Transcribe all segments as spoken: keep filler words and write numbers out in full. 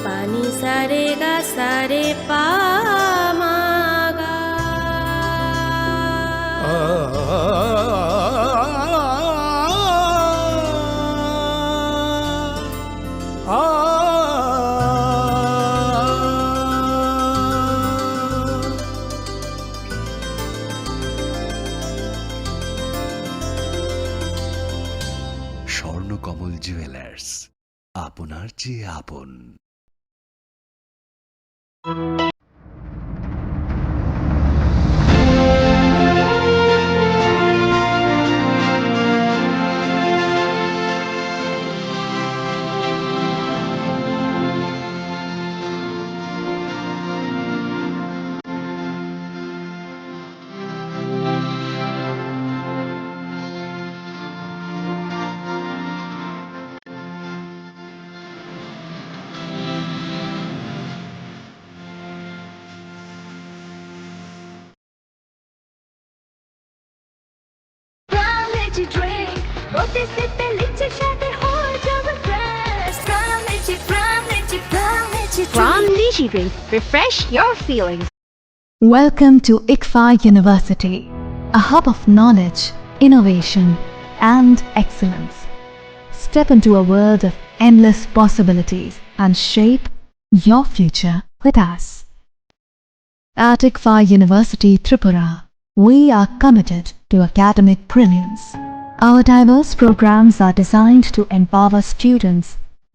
Pani sare ga sare pa ma ga. Swarnakamal Jewellers, আপনার চেয়ে আপন। Pram Lychee drink, প্রতি সিপে লিচির স্বাদে হয়ে যাবে fresh। Pram Lychee, Pram Lychee, Pram Lychee drink। Pram Lychee drink, refresh your feelings. Welcome to ICFAI University, a hub of knowledge, innovation, and excellence. Step into a world of endless possibilities and shape your future with us. At ICFAI University Tripura, we are committed to academic brilliance. Our diverse programs are designed to empower students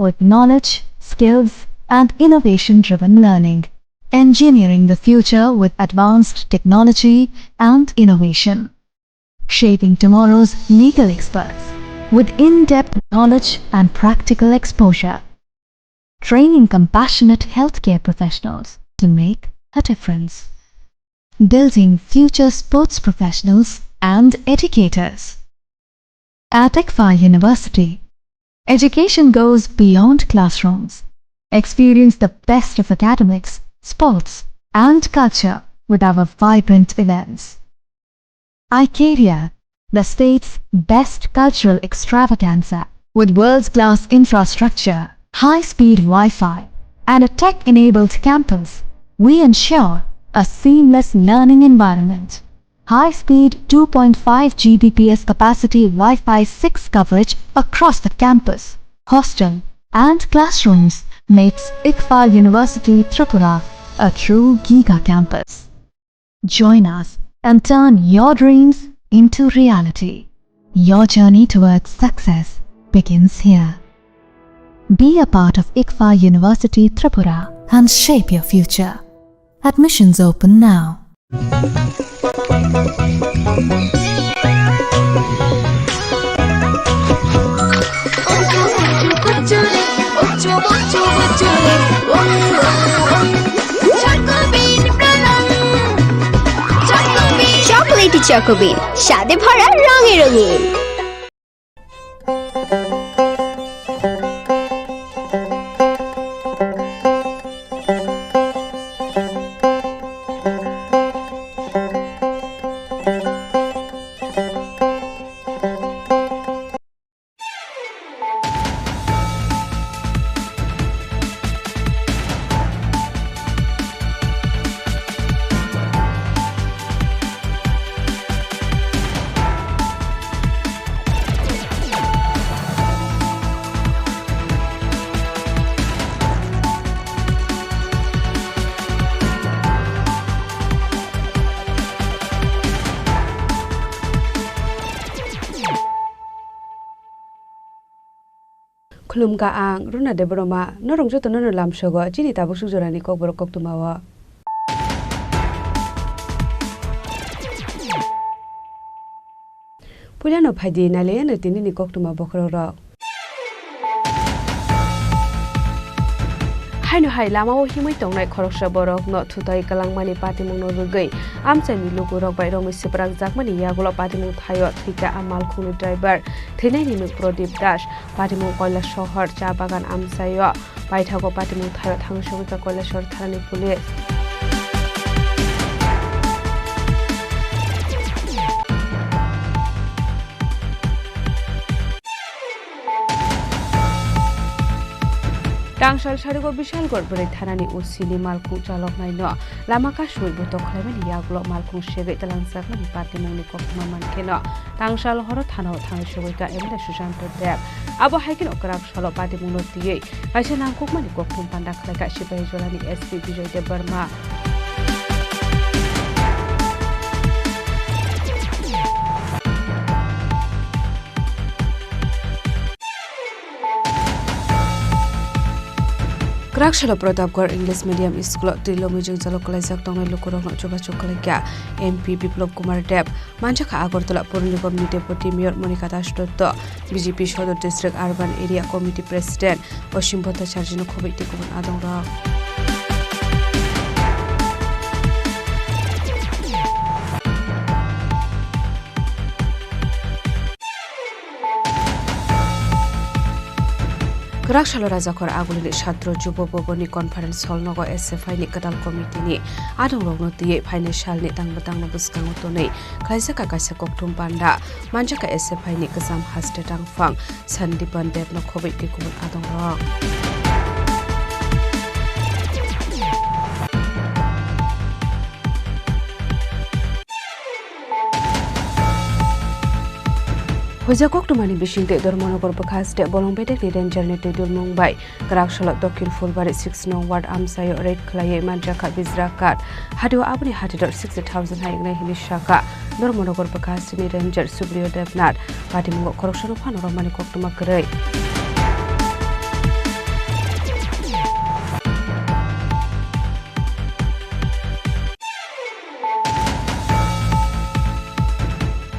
with knowledge, skills, and innovation-driven learning, engineering the future with advanced technology and innovation, shaping tomorrow's legal experts with in-depth knowledge and practical exposure, training compassionate healthcare professionals to make a difference, building future sports professionals and educators. At ICFAI University, education goes beyond classrooms. Experience the best of academics, sports, and culture with our vibrant events. iCaria, the state's best cultural extravaganza, with world-class infrastructure, high-speed Wi-Fi, and a tech-enabled campus, we ensure a seamless learning environment. High-speed two point five G B P S capacity Wi-Fi six coverage across the campus, hostel, and classrooms makes ICFAI University Tripura a true giga campus. Join us and turn your dreams into reality. Your journey towards success begins here. Be a part of ICFAI University Tripura and shape your future. Admissions open now. Chocolatey Choco Bean, স্বাদে ভরা রঙে রঙিন। Khulumkha ang Runa Debbarma, norok jotono no lamsogo chini tabuk suk jorani kokborok koktwmao. Puilano phaidi nailaiano tinini koktwma bokhorokrok. Haino hai lamao himwi tongnai khoroksa borokno thutai kwlangmani patimungno rwgwi amchaini lukurok bai romwi swprakjakmani yagulo patimung thaio thwikha a malkhungni driver. Thwinaini mung Pradip Das, patimung Kailasahar cha bagan amchaio. Paithago patimung thaio thangwi sogwikha Kailasahar thanani police. Tangsal sarigo Bishalgarh bwrwi thanani O C ni malkhung chaloknaino lama kasui butok khlaimani yagulo malkhung segwi twlangjakmani patimungni koktwma mankheno tangsal horo thanao thangwi sogwika M L A Sushanta Deb. Abo hai kheno kwrak salo patimungno twiwi kaisa nangkukmani koktwma panda khlaika Sipaijolani S P Bijoy Debbarma. Kwrak salo Pratapgarh English Medium School o twi lomwi jwngjalo kwlaijak tongnai lukurokno chubachu khlaikha M P Biplop Kumar Deb. Manjakha Agartala Pur Nigam ni Deputy Mayor Monika Das Dotto, B J P Sodor District Urban Area Committee President Osim Bhattacharjino khobwi tei kubun adongrok. Kwrak salo Rajakhor Agulini Satro Jubo Boboni Conference Hall nogo S F I ni kwtal committee ni adongrokno twiwi phainai salni tangbo tangno bwskango tonwi khlaijak kaisa koktwma panda. Manjakha S F I ni kwcham haste tangphang Sandipan Debno khobwi tei kubun adongrok. Huijak koktwmani bisingtwi Dharmanagar bwkha haste bolong bedekni ranger ni twi dulmung bai kwrak salo Dokhin Phulbari six nong ward amchaio raid khlaiwi manjakha Bijra Card. Hatio aboni hatidor sixty thousand hai wngnai hwnwi sakha Dharmanagar bwkha hasteni ranger Subriyo Debnath. Patimungo khoroksano phano romani koktwma kwrwi.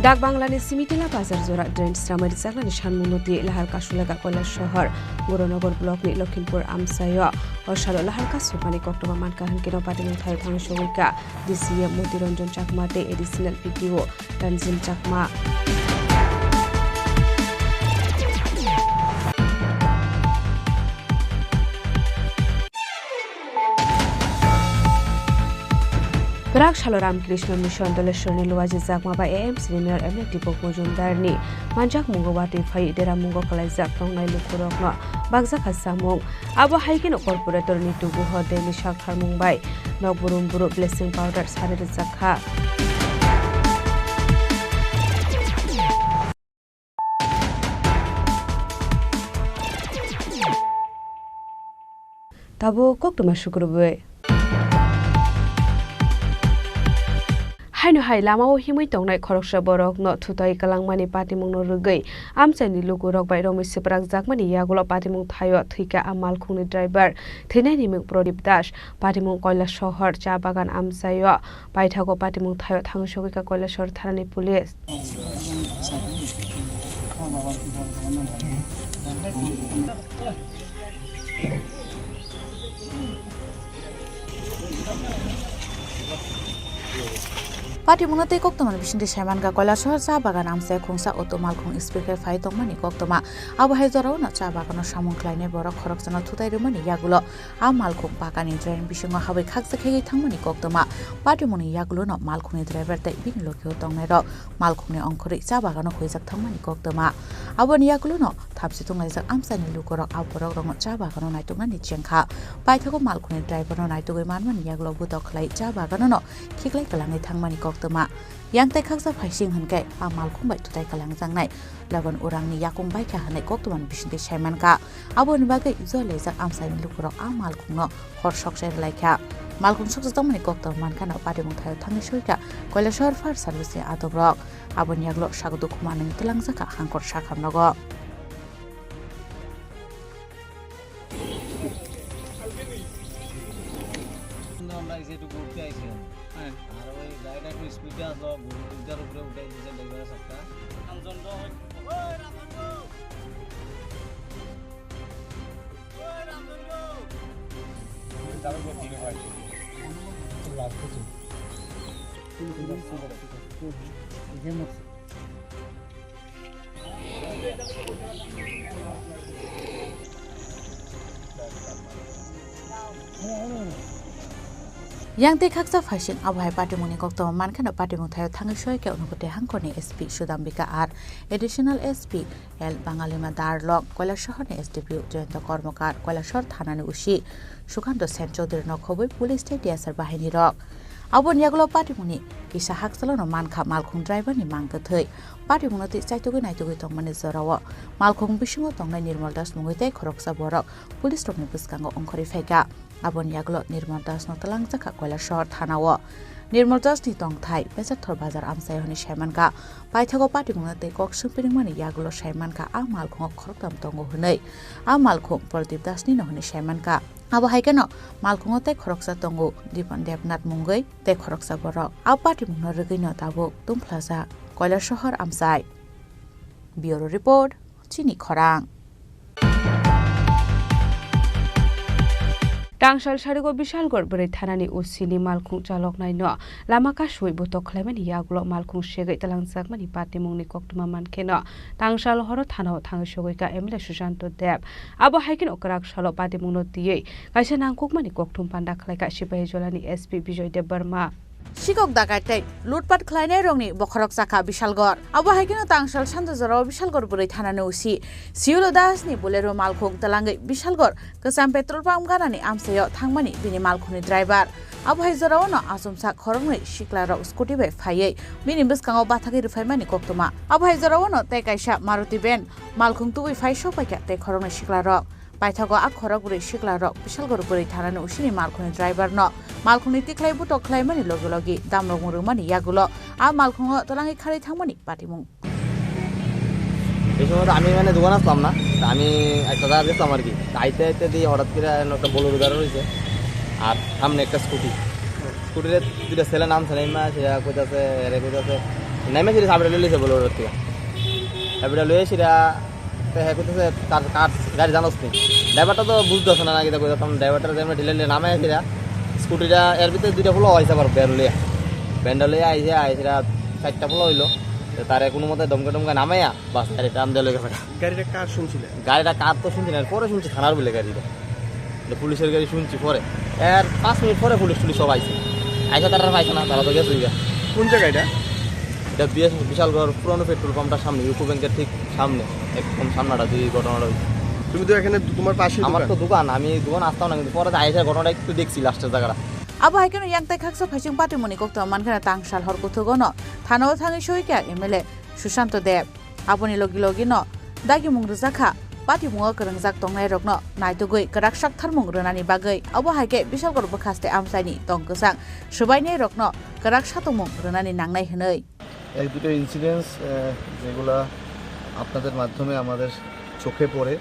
Dak Banglani Simitila bazar jora drain sramwi rwjaknani sanmungno twi lahar kasulaga Koilashahar Gurunagar blockni Lokhimpur amchaio. O salo lahar kasukmani koktwma mankha hwnkhe no patimung thaio thangwi sogwikha D C M Moti Ranjan Chakma tei Additional P D O Tanzim Chakma. Kwrak salo Ramkrishna Mission Doleshwarni Luaji Chakma bai A M C ni Mayor M L A Deepak Majumdarni manjakmungo watwi phaiwi deramungo kwlaijak tongnai lukurokno bakjakha chamung. Abo hai kheno corporator ni tubuho deni saktharmung bai nokburum buru blessing powder sari rwjak kha. Tabuk koktwma sukrubwi. Haino hai lamao himwi tongnai khoroksa borokno thutai kwlangmani patimungno rwgwi amchaini lukurok bai romwi swprakjakmani yagulo patimung thaio thwikha a malkhungni driver. Thwinaini mung Pradip Das. Patimung Koilashahar cha bagan amchaio paithago. Patimung thaio thangwi sogwikha Koilashahar thanani police. Patimungno tei koktwmani bisingtwi saimankha, Koilashahar cha bagan amchai khungsa auto malkhung speed khe phai tongmani koktwma. Abo hai jorao no cha bagano samung khlainai borok khoroksano thutai rwmani yagulo a malkhung pakani drain bisingo habwi khaksa khegwi thangmani koktwma. Patimungni yagulo no malkhungni driver tei bini logio tongnairok malkhungni ongkhorwi cha bagano huijak thangmani koktwma. Aboni yagulo no thapsi tonglaijak amchaini lukurok a borokrokno cha bagano naituknani chengkha. Paithago malkhungni driverno naitugwi manmani yagulo butok khlai cha baganono khiklai kwlangwi thangmani koktwma. Yang tei khaksa phaising hwnkhe a malkhung bai thutai kwlangjaknai Laban Urangni yakung baikha hwnwi koktwmani bisingtwi saimankha. Aboni bagwi joi laijak amchaini lukurok a malkhungno hor sokchai rwlaikha. Malkhung sokchajak tongmani koktwma mankhano patimung thaio thangwi soikha Koilashahar Fire Service ni adokrok. Aboni yagulo sago dukhu manwi twlangjakha Hangkor sakhamnogo. আমরা এই যে একটু ঘুরতে আইছিলাম। হ্যাঁ। আর ওই গাড়িটা একটু স্পিডে আসলো, ঘুরতে উপরে উঠে দিয়েছে ড্রাইভারের সাথে। রামচন্দ্র, ওই রামচন্দ্র! ওই Ramchandra! Yang tei khaksa phaising abo hai patimungni koktwma mankheno patimung thaio thangwi soi khe Unakoti hangkorni S P Sudambika R, Additional S P L Bangalima Darlok, Koilasohorni S D P O Jayanta Kormokar, Koilasohor thanani O C Sukanto Sen Chowdhury no khobwi police tei T S R bahainirok. Aboni yagulo patimungni kisa hakchalono mankha malkhung driver ni mang kwthwi. Patimungno twi chaitugwi naitugwi tongmani jorao malkhung bisingo tongnai Nirmal Das mungwi tei khoroksa borok police rokni bwskango ongkhorwi phaikha. Aboni yagulo Nirmal Das no twlangjakha Koilasohor thanao. Nirmal Das ni tongthai Pesakthor bazar amchaio hwnwi saimankha. Paithago patimungno tei kok swngpiringmani yagulo saimankha a malkhungo khoroktham tongo hwnwi. A malkhung Pradip Das ni no hwnwi saimankha. Abo hai kheno malkhungo tei khoroksa tongo Dipan Debnath mungwi tei khoroksa borok. A patimungno rwgwino tabuk tungphlajak Koilasohor amchai. Bureau Report, Chini Khorang. Tangsal sarigo Bishalgarh bwrwi thanani O C ni malkhung chaloknaino lama kasui butok khlaimani yagulo malkhung segwi twlangjakmani patimungni koktwma mankheno tangsal horo thanao thangwi sogwikha M L A Sushanto Deb. Abo hai kheno kwrak salo patimungno twiwi kaisa nangkukmani kokthum panda khlaikha Sipahijalani S P Bijoy Debbarma. Sikok dakai tei lutpat khlainairokni bokhorok chakha Bishalgarh. Abo hai kheno tangsal sanja jorao Bishalgarh bwrwi thanani O C Siulo Das ni Bolero malkhung twlangwi Bishalgarh kwcham petrol pump ganani amchaio thangmani bini malkhungni driver. Abo hai jorao no achomsa khoroknwi siklarok scooty bai phaiwi bini bwskango bathagwi rwphaimani koktwma. Abo hai jorao no tei kaisa Maruti van malkhung tubui phai sokpaikha tei khoroknwi siklarok. Paithago a khorok bwrwi siklarok Bishalgarh bwrwi thanani O C ni malkhungni driver no malkhungni tikhlai butok khlaimani logi logi damrokmung rwmani yagulo a malkhungo twlangwi kharwi thangmani patimung. এই সময় তো আমি মানে দোকান আসলাম না, তো আমি একটা জায়গায় গেছিলাম আর কি। তো আইতে আইতে দিয়ে হঠাৎ করে একটা বোলেরো দাঁড়া রয়েছে, আর সামনে একটা স্কুটি। স্কুটিতে দুইটা ছেলে নামছে, নেমে সেটা কইতাছে, এরে কইতাছে, নেমে সেটা চাবিটা লইছে বোলেরোর থেকে। চাবিটা লইয়া সেটা তো হ্যাঁ কইতেছে, "তার কার গাড়ি জানোস নি?" ড্রাইভারটা তো বুঝতেছে না, না কিতা কইতাছে, তখন ড্রাইভারটা যেমন ঢিলে ঢিলে নামে ফিরা স্কুটিটা, এর ভিতরে দুইটা পোলা হয়েছে আবার ব্যান্ড লইয়া, ব্যান্ড লইয়া আইসে, আইসিরা চারটা পোলা হইলো। তো তারে কোনো মতে দমকে টমকে নামাইয়া বাস গাড়িটা আন্দে লই গেছে। গাড়িটা কার শুনছিলেন? গাড়িটা কার তো শুনছি না, পরে শুনছি থানার বলে গাড়িটা। তো পুলিশের গাড়ি শুনছি পরে, এর পাঁচ মিনিট পরে পুলিশ টুলিশ সব আইছে। আইসা তারা পাইছে না, তারা তো গেছে গা। কোন জায়গা এটা? এটা বিএস বিশালগড় পুরানো পেট্রোল পাম্পটার সামনে, ইউকো ব্যাংকের ঠিক সামনে, একদম সামনাটা দিয়ে ঘটনাটা হয়েছে। তুমি তো এখানে, তোমার পাশে আমার দোকান। তো দোকান, আমি দোকান আসতাম না, কিন্তু পরে আইসা ঘটনাটা একটু দেখছি লাস্টের জায়গাটা। Abo hai kheno yang tei khaksa phaising patimungni koktwma mankheno tangsal hor kuthugono thanao thangwi soi kha M L A Sushanto Deb. Aboni logi logi no dagimung rwjak kha, patimungo kwrwngjak tongnairokno naitugwi kwrak saktharmung rwnani bagwi. Abo hai khe Bishalgarh bwkhaste amchaini tong kwchang swbainairokno kwrak satongmung rwnani nangnai hwnwi. এক দুটো ইনসিডেন্টস, আহ, যেগুলা আপনাদের মাধ্যমে আমাদের চোখে পড়ে,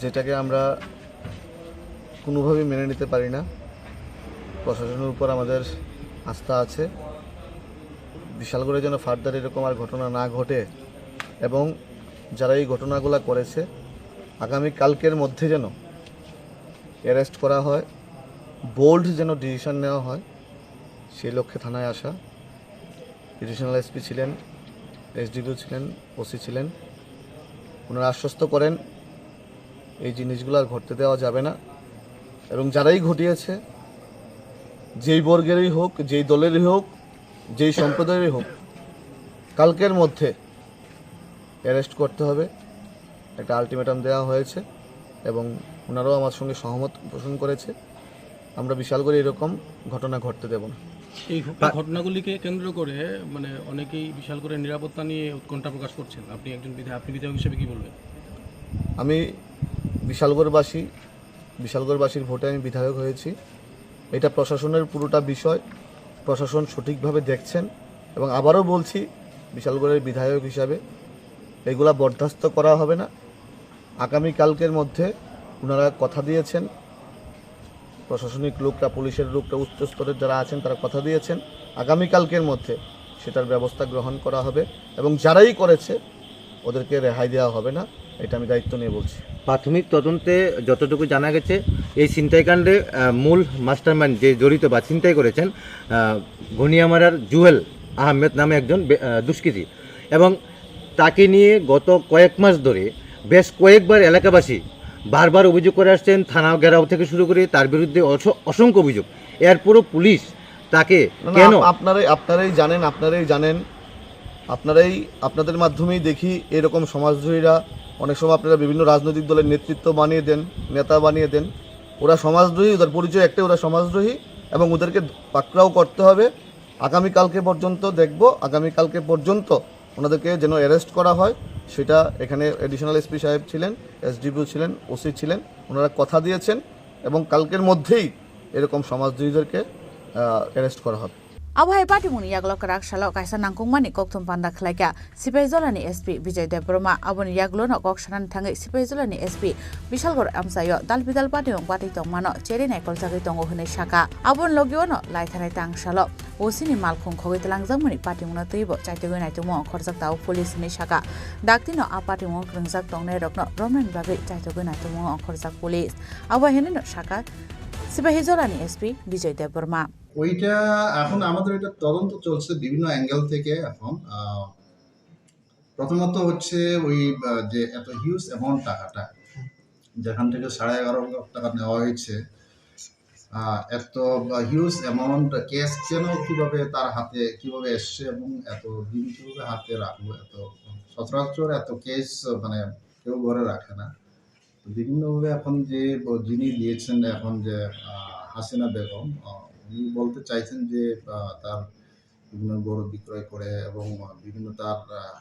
যেটাকে আমরা কোনোভাবেই মেনে নিতে পারি না। প্রশাসনের উপর আমাদের আস্থা আছে, বিশালগড়ে যেন ফার্দার এরকম আর ঘটনা না ঘটে এবং যারা এই ঘটনাগুলো করেছে আগামী কালকের মধ্যে যেন অ্যারেস্ট করা হয়, বোল্ড যেন ডিসিশন নেওয়া হয়, সেই লক্ষ্যে থানায় আসা। এডিশনাল এসপি ছিলেন, এসডিপিও ছিলেন, ওসি ছিলেন, ওনারা আশ্বস্ত করেন এই জিনিসগুলো আর ঘটতে দেওয়া যাবে না। এবং যারাই ঘটিয়েছে, যেই বর্গেরই হোক, যেই দলেরই হোক, যেই সম্প্রদায়েরই হোক, কালকের মধ্যে অ্যারেস্ট করতে হবে, একটা আলটিমেটাম দেওয়া হয়েছে এবং ওনারাও আমার সঙ্গে সহমত পোষণ করেছে। আমরা বিশালগড়ে এরকম ঘটনা ঘটতে দেব না। এই ঘ-, এই ঘটনাগুলিকে কেন্দ্র করে মানে অনেকেই বিশালগড়ের নিরাপত্তা নিয়ে উৎকণ্ঠা প্রকাশ করছেন। আপনি একজন বিধায়ক, আপনি বিধায়ক হিসেবে কি বলবেন? আমি বিশালগড়বাসী, বিশালগড়বাসীর ভোটে আমি বিধায়ক হয়েছি। এটা প্রশাসনের পুরোটা বিষয়, প্রশাসন সঠিকভাবে দেখছেন এবং আবারও বলছি, বিশালগড়ের বিধায়ক হিসাবে এগুলা বরদাস্ত করা হবে না। আগামীকালকের মধ্যে ওনারা কথা দিয়েছেন, প্রশাসনিক লোকরা, পুলিশের লোকরা, উচ্চ স্তরের যারা আছেন, তারা কথা দিয়েছেন, আগামীকালকের মধ্যে সেটার ব্যবস্থা গ্রহণ করা হবে এবং যারাই করেছে, ওদেরকে রেহাই দেওয়া হবে না, এটা আমি দায়িত্ব নিয়ে বলছি। প্রাথমিক তদন্তে যতটুকু জানা গেছে, এই ছিনতাইকাণ্ডে, আহ, মূল মাস্টারমাইন্ড যে জড়িত বা ছিনতাই করেছেন, আহ, ঘনিয়ামারার জুয়েল আহমেদ নামে একজন বে-, আহ, দুষ্কৃতী, এবং তাকে নিয়ে গত কয়েক মাস ধরে বেশ কয়েকবার এলাকাবাসী বারবার অভিযোগ করে আসছেন, থানা ঘেরাও থেকে শুরু করে তার বিরুদ্ধে অস-, অসংখ্য অভিযোগ। এরপরও পুলিশ তাকে না, না, কেন আপ-, আপনারাই, আপনারাই জানেন, আপনারাই জানেন, আপনারাই, আপনাদের মাধ্যমেই দেখি এরকম সমাজদ্রোহীরা অনেক সময় আপনারা বিভিন্ন রাজনৈতিক দলের নেতৃত্ব বানিয়ে দেন, নেতা বানিয়ে দেন। ওরা সমাজদ্রোহী, ওদের পরিচয় একটাই, ওরা সমাজদ্রোহী এবং ওদেরকে পাকড়াও করতে হবে। আগামীকালকে পর্যন্ত দেখব, আগামীকালকে পর্যন্ত ওনাদেরকে যেন অ্যারেস্ট করা হয়, সেটা এখানে অ্যাডিশনাল এসপি সাহেব ছিলেন, এসডিপিও ছিলেন, ওসি ছিলেন, ওনারা কথা দিয়েছেন এবং কালকের মধ্যেই এরকম সমাজদ্রোহীদেরকে, আহ, অ্যারেস্ট করা হবে। Abo hai patimungni yagulo kwrak salo kaisa nangkukmani kokthum panda khlaikha Sipaijolani S P Bijoy Debbarma. Aboni yagulono kok sanani thangwi Sipaijolani S P Bishalgarh amchaio dal bidal patimung batwi tongmano cherwi naikolchagwi tongo hwnwi sakha. Aboni logiono laithanai tangsalo O C ni malkhung khogwi twlangjakmani patimungno twibo chaitugwi naitugmung ongkhorjak tabuk police hwnwi sakha. Daktino a patimungo kwrwngjak tongnairokno romnani bagwi chaitugwi naitugmung ongkhorjak police. Abo hinwino sakha Sipahijolani S P Bijoy Debbarma. ওইটা এখন আমাদের এটা তদন্ত চলছে বিভিন্ন অ্যাঙ্গেল থেকে এখন। আহ, প্রথমত হচ্ছে ওই, আহ, যে এত হিউজ অ্যামাউন্ট টাকাটা, যেখান থেকে সাড়ে এগারো লাখ টাকা নেওয়া হয়েছে, আহ, এত হিউজ অ্যামাউন্ট ক্যাশ যেন কিভাবে তার হাতে কিভাবে এসছে এবং এত দিন কিভাবে হাতে রাখলো, এত সচরাচর এত ক্যাশ মানে কেউ ঘরে রাখে না। তো বিভিন্নভাবে এখন যে ব-, যিনি দিয়েছেন এখন যে, আহ, হাসিনা বেগম, আহ, উনি বলতে চাইছেন যে, আহ, তার বিভিন্ন গরু বিক্রয় করে এবং বিভিন্ন তার, আহ,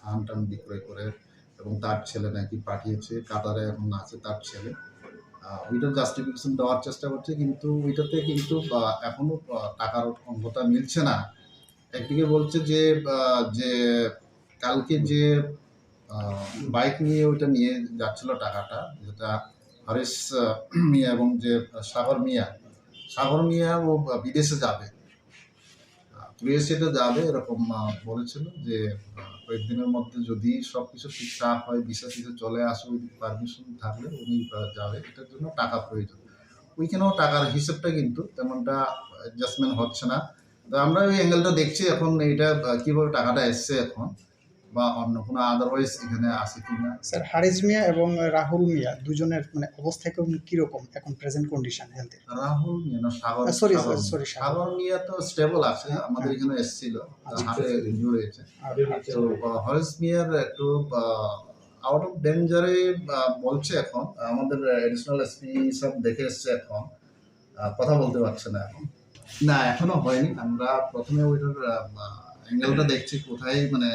ধান টান বিক্রয় করে এবং তার ছেলে নাকি পাঠিয়েছে, কাতারে এখন আছে তার ছেলে। আহ, ওইটার জাস্টিফিকেশন দেওয়ার চেষ্টা করছে, কিন্তু ওইটাতে কিন্তু, আহ, এখনো, আহ, টাকার অঙ্কটা মিলছে না। একদিকে বলছে যে, আহ, যে কালকে যে, আহ, বাইক নিয়ে ওইটা নিয়ে যাচ্ছিল টাকাটা, যেটা হারিস, আহ, মিয়া এবং যে সাগর মিয়া, সাগর মিয়া ও বিদেশে যাবে, আহ, ইউএসএ তে যাবে এরকম, আহ, বলেছিল যে, আহ, কয়েকদিনের মধ্যে যদি সবকিছু ঠিকঠাক হয়, ভিসা টিসা চলে আসে, ওই পারমিশন থাকলে উনি, আহ, যাবে, এটার জন্য টাকা প্রয়োজন। ওইখানেও টাকার হিসেবটা কিন্তু তেমনটা অ্যাডজাস্টমেন্ট হচ্ছে না। তো আমরা ওই অ্যাঙ্গেলটা দেখছি এখন, এটা, আহ, কিভাবে টাকাটা এসছে এখন বা অন্য কোনো আদারওয়াইজ এখানে আছে কিনা। স্যার, হারিস মিয়া এবং রাহুল মিয়া দুজনের মানে অবস্থা এখন কিরকম এখন প্রেজেন্ট কন্ডিশন হেলথের? রাহুল মিয়া না সাগর, আহ, সরি, সাগর সরি, মিয়া। সরি, সাগর। সাগর মিয়া তো স্টেবল আছে, হ্যাঁ, আমাদের হ্যাঁ। এখানে এসছিল, আচ্ছা। হাতে ইনজুরি হয়েছে। আচ্ছা। তো, আহ, হারিস মিয়ার একটু, আহ, আউট অফ ডেঞ্জারে, আহ, বলছে এখন, আমাদের অ্যাডিশনাল এসপি স্যার দেখে এসছে এখন। আহ, কথা বলতে পারছে না এখন। না, এখনো হয়নি। আমরা প্রথমে ওইটার, আহ, অ্যাঙ্গেলটা দেখছি কোথায়, মানে,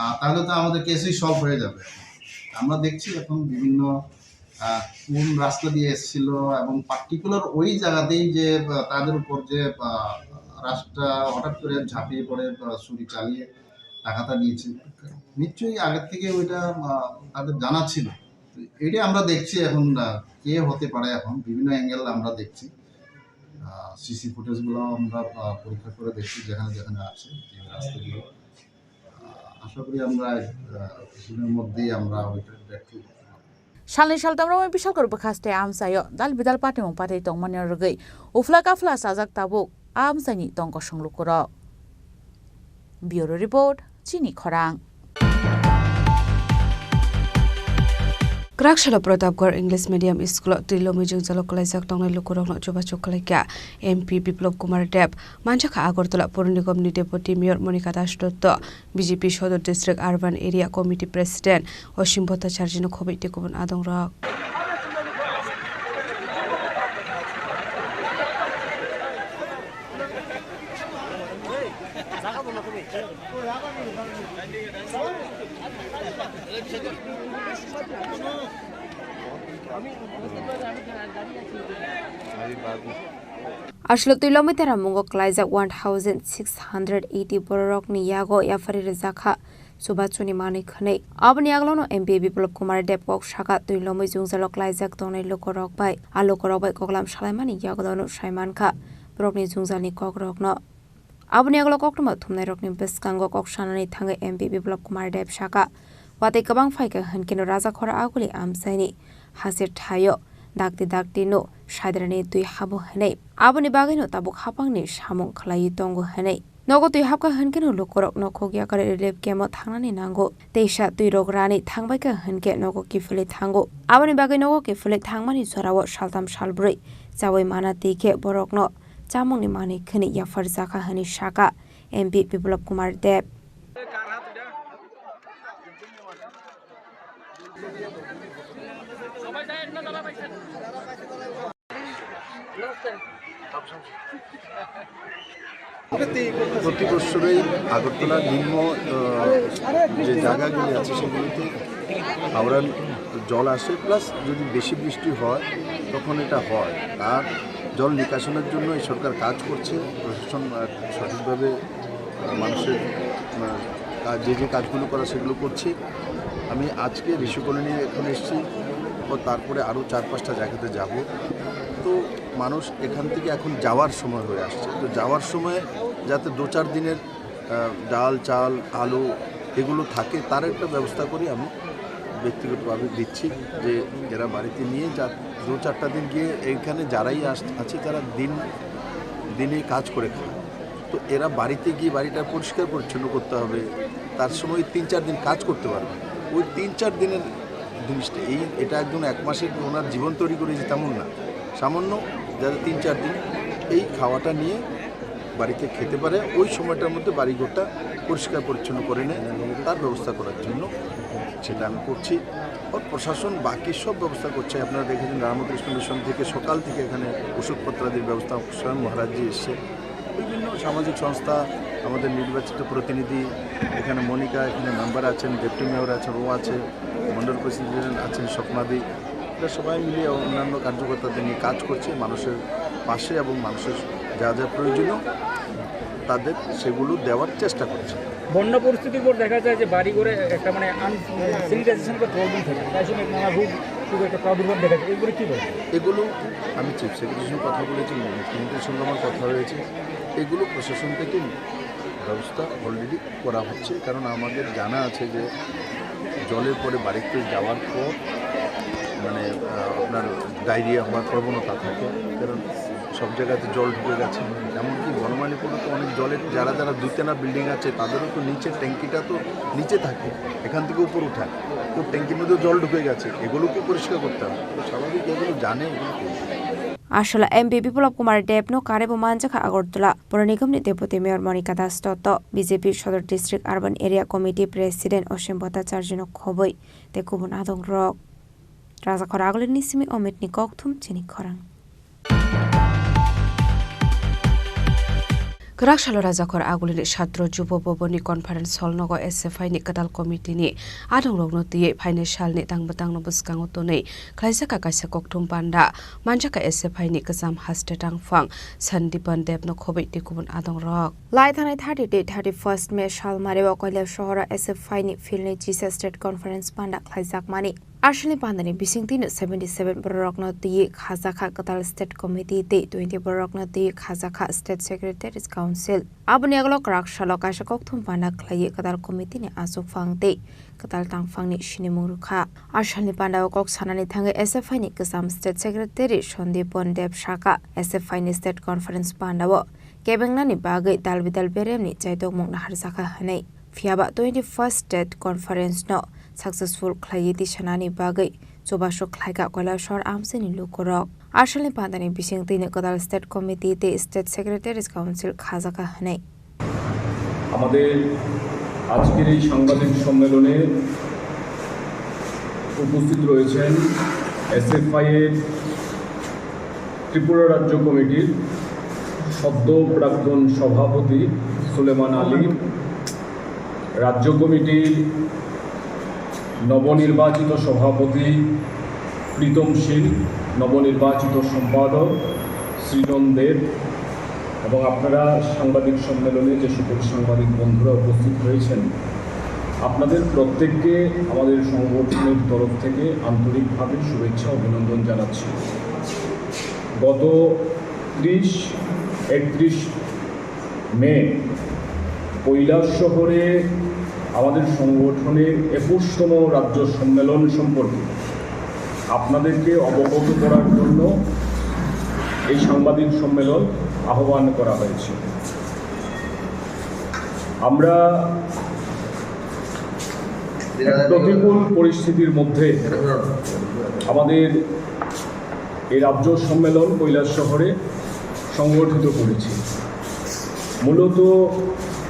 আহ, তাহলে তো আমাদের কেসই সলভ হয়ে যাবে। আমরা দেখছি এখন বিভিন্ন, আহ, কোন রাস্তা দিয়ে এসেছিল এবং পার্টিকুলার ওই জায়গাতেই যে, আহ, তাদের উপর যে, আহ, রাস্তা হঠাৎ করে ঝাঁপিয়ে পড়ে, আহ, ছুরি চালিয়ে টাকাটা নিয়েছে। নিশ্চয়ই আগের থেকে ওইটা, আহ, তাদের জানা ছিল। তো এটা আমরা দেখছি এখন, আহ, কে হতে পারে, এখন বিভিন্ন অ্যাঙ্গেল আমরা দেখছি। আহ, সিসি ফুটেজগুলো আমরা, আহ, পরীক্ষা করে দেখছি যেখানে যেখানে আছে, এই রাস্তাগুলো। আহ, আশা করি আমরা, আহ, কিছুদিনের মধ্যেই আমরা ওইটা ব্যাক টু করতে পারবো। Salni saltam romwi Bishalgarh bwkhaste amchaio dal bidal patimung patwi tongmani rwgwi uphla kaphla chajak tabuk amchaini tongkosong lukurok. Bureau Report, Chini Khorang. Kwraksalo Pratapgarh English Medium School-o twi lomwi jwngjalo kwlaijak tongnai lukurokno chubachu khlaikha M P Biplop Kumar Deb. Manjakha Agartala Pur Nigom ni Deputy Mayor Monika Das Dotto, B J P Sodor District Urban Area Committee President Osim Bhattacharjee no khobwi tei kubun adongrok. Aswk twi lomwi tera mungo kwlaijak one thousand six hundred eighty bororokni yago yapharwi rwjakha. Chubachuni manwi khwnwi. Aboni yagulono M P Biplop Kumar Deb kok sakha twi lomwi jwngjalo kwlaijak tongnai lukurok bai. A lukurok bai koklam salaimani yagulono sai mankha borokni jwngjalni kokrokno. Aboni yagulo koktwma thumnairokni bwskango kok sanani thangwi M P Biplop Kumar Deb sakha, watwi kwbang phaikha hwnkhe no Rajakhora Aguli amchaini haser thaio dakti dakti no saidrani twi habo hwnwi. Aboni bagwino tabuk haphangni samung khwlaiwi tongo hwnwi. Nogo twi hapkha hwnkhe no lukurok nokhok yakarwi relief camp-o thangnani nango. Teisa twirok rani thangbaikha hwnkhe nogo kiphilwi thango. Aboni bagwi nogo kiphilwi thangmani jorao saltham salbrwi chawi mana twi khe borokno chamungni manwi khwnwi yapharjakha hwnwi sakha M P Biplab Kumar Deb. প্রতি বছরেই আগরতলার নিম্ন, আহ, যে জায়গাগুলি আছে সেগুলিতে হাওড়ার জল আসে, প্লাস যদি বেশি বৃষ্টি হয় তখন এটা হয়। তার জল নিকাশনের জন্য এই সরকার কাজ করছে, প্রশাসন, আহ, সঠিকভাবে, আহ, মানুষের, আহ, কাজ, যে যে কাজগুলো করা সেগুলো করছে। আমি আজকে ঋষিকোণে নিয়ে এখন এসেছি, ও তারপরে আরও চার পাঁচটা জায়গাতে যাব। তো মানুষ এখান থেকে এখন যাওয়ার সময় হয়ে আসছে, তো যাওয়ার সময় যাতে দু চার দিনের, আহ, ডাল, চাল, আলু এগুলো থাকে, তার একটা ব্যবস্থা করি আমি ব্যক্তিগতভাবে দিচ্ছি, যে এরা বাড়িতে নিয়ে যা, দু চারটা দিন গিয়ে এইখানে যারাই আস-, আছে, তারা দিন দিনে কাজ করে খায়। তো এরা বাড়িতে গিয়ে বাড়িটা পরিষ্কার পরিচ্ছন্ন করতে হবে, তার সময় তিন চার দিন কাজ করতে পারবে। ওই তিন চার দিনের জিনিসটা, এই, এটা একদম এক মাসের ওনার জীবন তৈরি করেছে তেমন না, সামান্য যাতে তিন চার দিন এই খাওয়াটা নিয়ে বাড়িতে খেতে পারে, ওই সময়টার মধ্যে বাড়িঘরটা পরিষ্কার পরিচ্ছন্ন করে নেয়, তার ব্যবস্থা করার জন্য সেটা আমি করছি। ওর প্রশাসন বাকি সব ব্যবস্থা করছে। আপনারা দেখেছেন রামকৃষ্ণ মিশন থেকে সকাল থেকে এখানে ওষুধপত্রাদির ব্যবস্থা স্বয়ং মহারাজজি এসছে। বিভিন্ন সামাজিক সংস্থা, আমাদের নির্বাচিত প্রতিনিধি, এখানে মনিকা, এখানে মেম্বার আছেন, ডেপুটি মেয়র আছেন, ও আছে, মণ্ডল প্রেসিডেন্ট আছেন, স্বপ্নাদি, এরা সবাই মিলিয়ে অন্যান্য কার্যকর্তাদের নিয়ে কাজ করছে, মানুষের পাশে এবং মানুষের যা যা প্রয়োজনীয় তাদের সেগুলো দেওয়ার চেষ্টা করছে। বন্যা পরিস্থিতির পর দেখা যায় যে বাড়ি ঘরে একটা মানে আনস্যানিটাইজেশন বা প্রবলেম থাকে, তাই জন্য নানা রোগ রোগ একটা প্রাদুর্ভাব দেখা যায়, এগুলো কি বলে? এগুলো আমি চিফ সেক্রেটারির সঙ্গে কথা বলেছি, মুখ্যমন্ত্রীর সঙ্গে আমার কথা হয়েছে, এগুলো প্রশাসন থেকে ব্যবস্থা অলরেডি করা হচ্ছে, কারণ আমাদের জানা আছে যে জলের পরে বাড়িতে যাওয়ার পর মানে, আহ, আপনার ডায়রিয়া হওয়ার প্রবণতা থাকে, কারণ সব জায়গাতে জল ঢুকে গেছে। এমনকি বনমালীপুরে তো অনেক জলের, যারা যারা দুইতলা বিল্ডিং আছে তাদেরও তো নিচে ট্যাঙ্কিটা তো নিচে থাকে, এখান থেকে উপর উঠায়, তো ট্যাঙ্কির মধ্যে জল ঢুকে গেছে, এগুলোকে পরিষ্কার করতে হবে। তো স্বাভাবিক এগুলো জানে, এগুলো করবে। Aswla M P Biplab Kumar Deb no karebo manjakha Agartala, Pura Nigam ni Deputy Mayor Monika Das Dotto, B J P Sodor District Urban Area Committee President Osim Bhattacharjee no khobwi tei kubun adong rok. Rajakhor Agulini simi Omit ni kokthum chini khorang. Kwrak salo Rajakhor Agulini Satro Jubo Boboni Conference Hall nogo S F I ni kwtal committee ni adongrokno twiwi phainai salni tangbo tangno bwskango tonwi khlaijakha kaisa kokthum panda. Manjakha S F I ni kwcham haste tangphang Sandipan Debno khobwi tei kubun adongrok. Lai thanai thirty tei thirty first May salmario Koilashahoro S F I ni field ni chisa state conference panda khlaijakmani. Asalni pandani bisingtwino seventy seven bororokno twiwi khajakha kwtal state committee tei twenty bororokno twiwi khajakha state secretaries council. Aboni agalo kwrak salo kaisa kokthum panda khlaiwi kwtal committee ni achukphang tei kwtal tangphangni sinimung rwkha. Asalni pandao kok sanani thangwi S F I ni kwcham state secretary Sandipan Deb sakha, S F I ni state conference pandao kebengnani bagwi dalbidal beremni chaitokmung naharjakha hwnwi. Phiyaba twenty first state conference no successful khlaiwi tisanani bagwi chubasu khlaikha Koilashahar amchaini lukurok. Asalni pandani bisingtwino kwtal state committee tei state secretaries council khajakha hwnwi. আমাদের আজকের এই সাংবাদিক সম্মেলনে উপস্থিত রয়েছেন এসএফআই এর ত্রিপুরা রাজ্য কমিটির সদ্য প্রাক্তন সভাপতি সুলেমান আলী, রাজ্য কমিটির নবনির্বাচিত সভাপতি প্রীতম শীল, নবনির্বাচিত সম্পাদক সৃজন দেব এবং আপনারা সাংবাদিক সম্মেলনে যে সকল সাংবাদিক বন্ধুরা উপস্থিত হয়েছেন, আপনাদের প্রত্যেককে আমাদের সংগঠনের তরফ থেকে আন্তরিকভাবে শুভেচ্ছা অভিনন্দন জানাচ্ছি। গত ত্রিশ একত্রিশ মে কৈলাসহরে আমাদের সংগঠনের একুশতম রাজ্য সম্মেলন সম্পর্কে আপনাদেরকে অবগত করার জন্য এই সাংবাদিক সম্মেলন আহ্বান করা হয়েছে। আমরা এক প্রতিকূল পরিস্থিতির মধ্যে আমাদের এই রাজ্য সম্মেলন কৈলাসহরে সংগঠিত করেছি। মূলত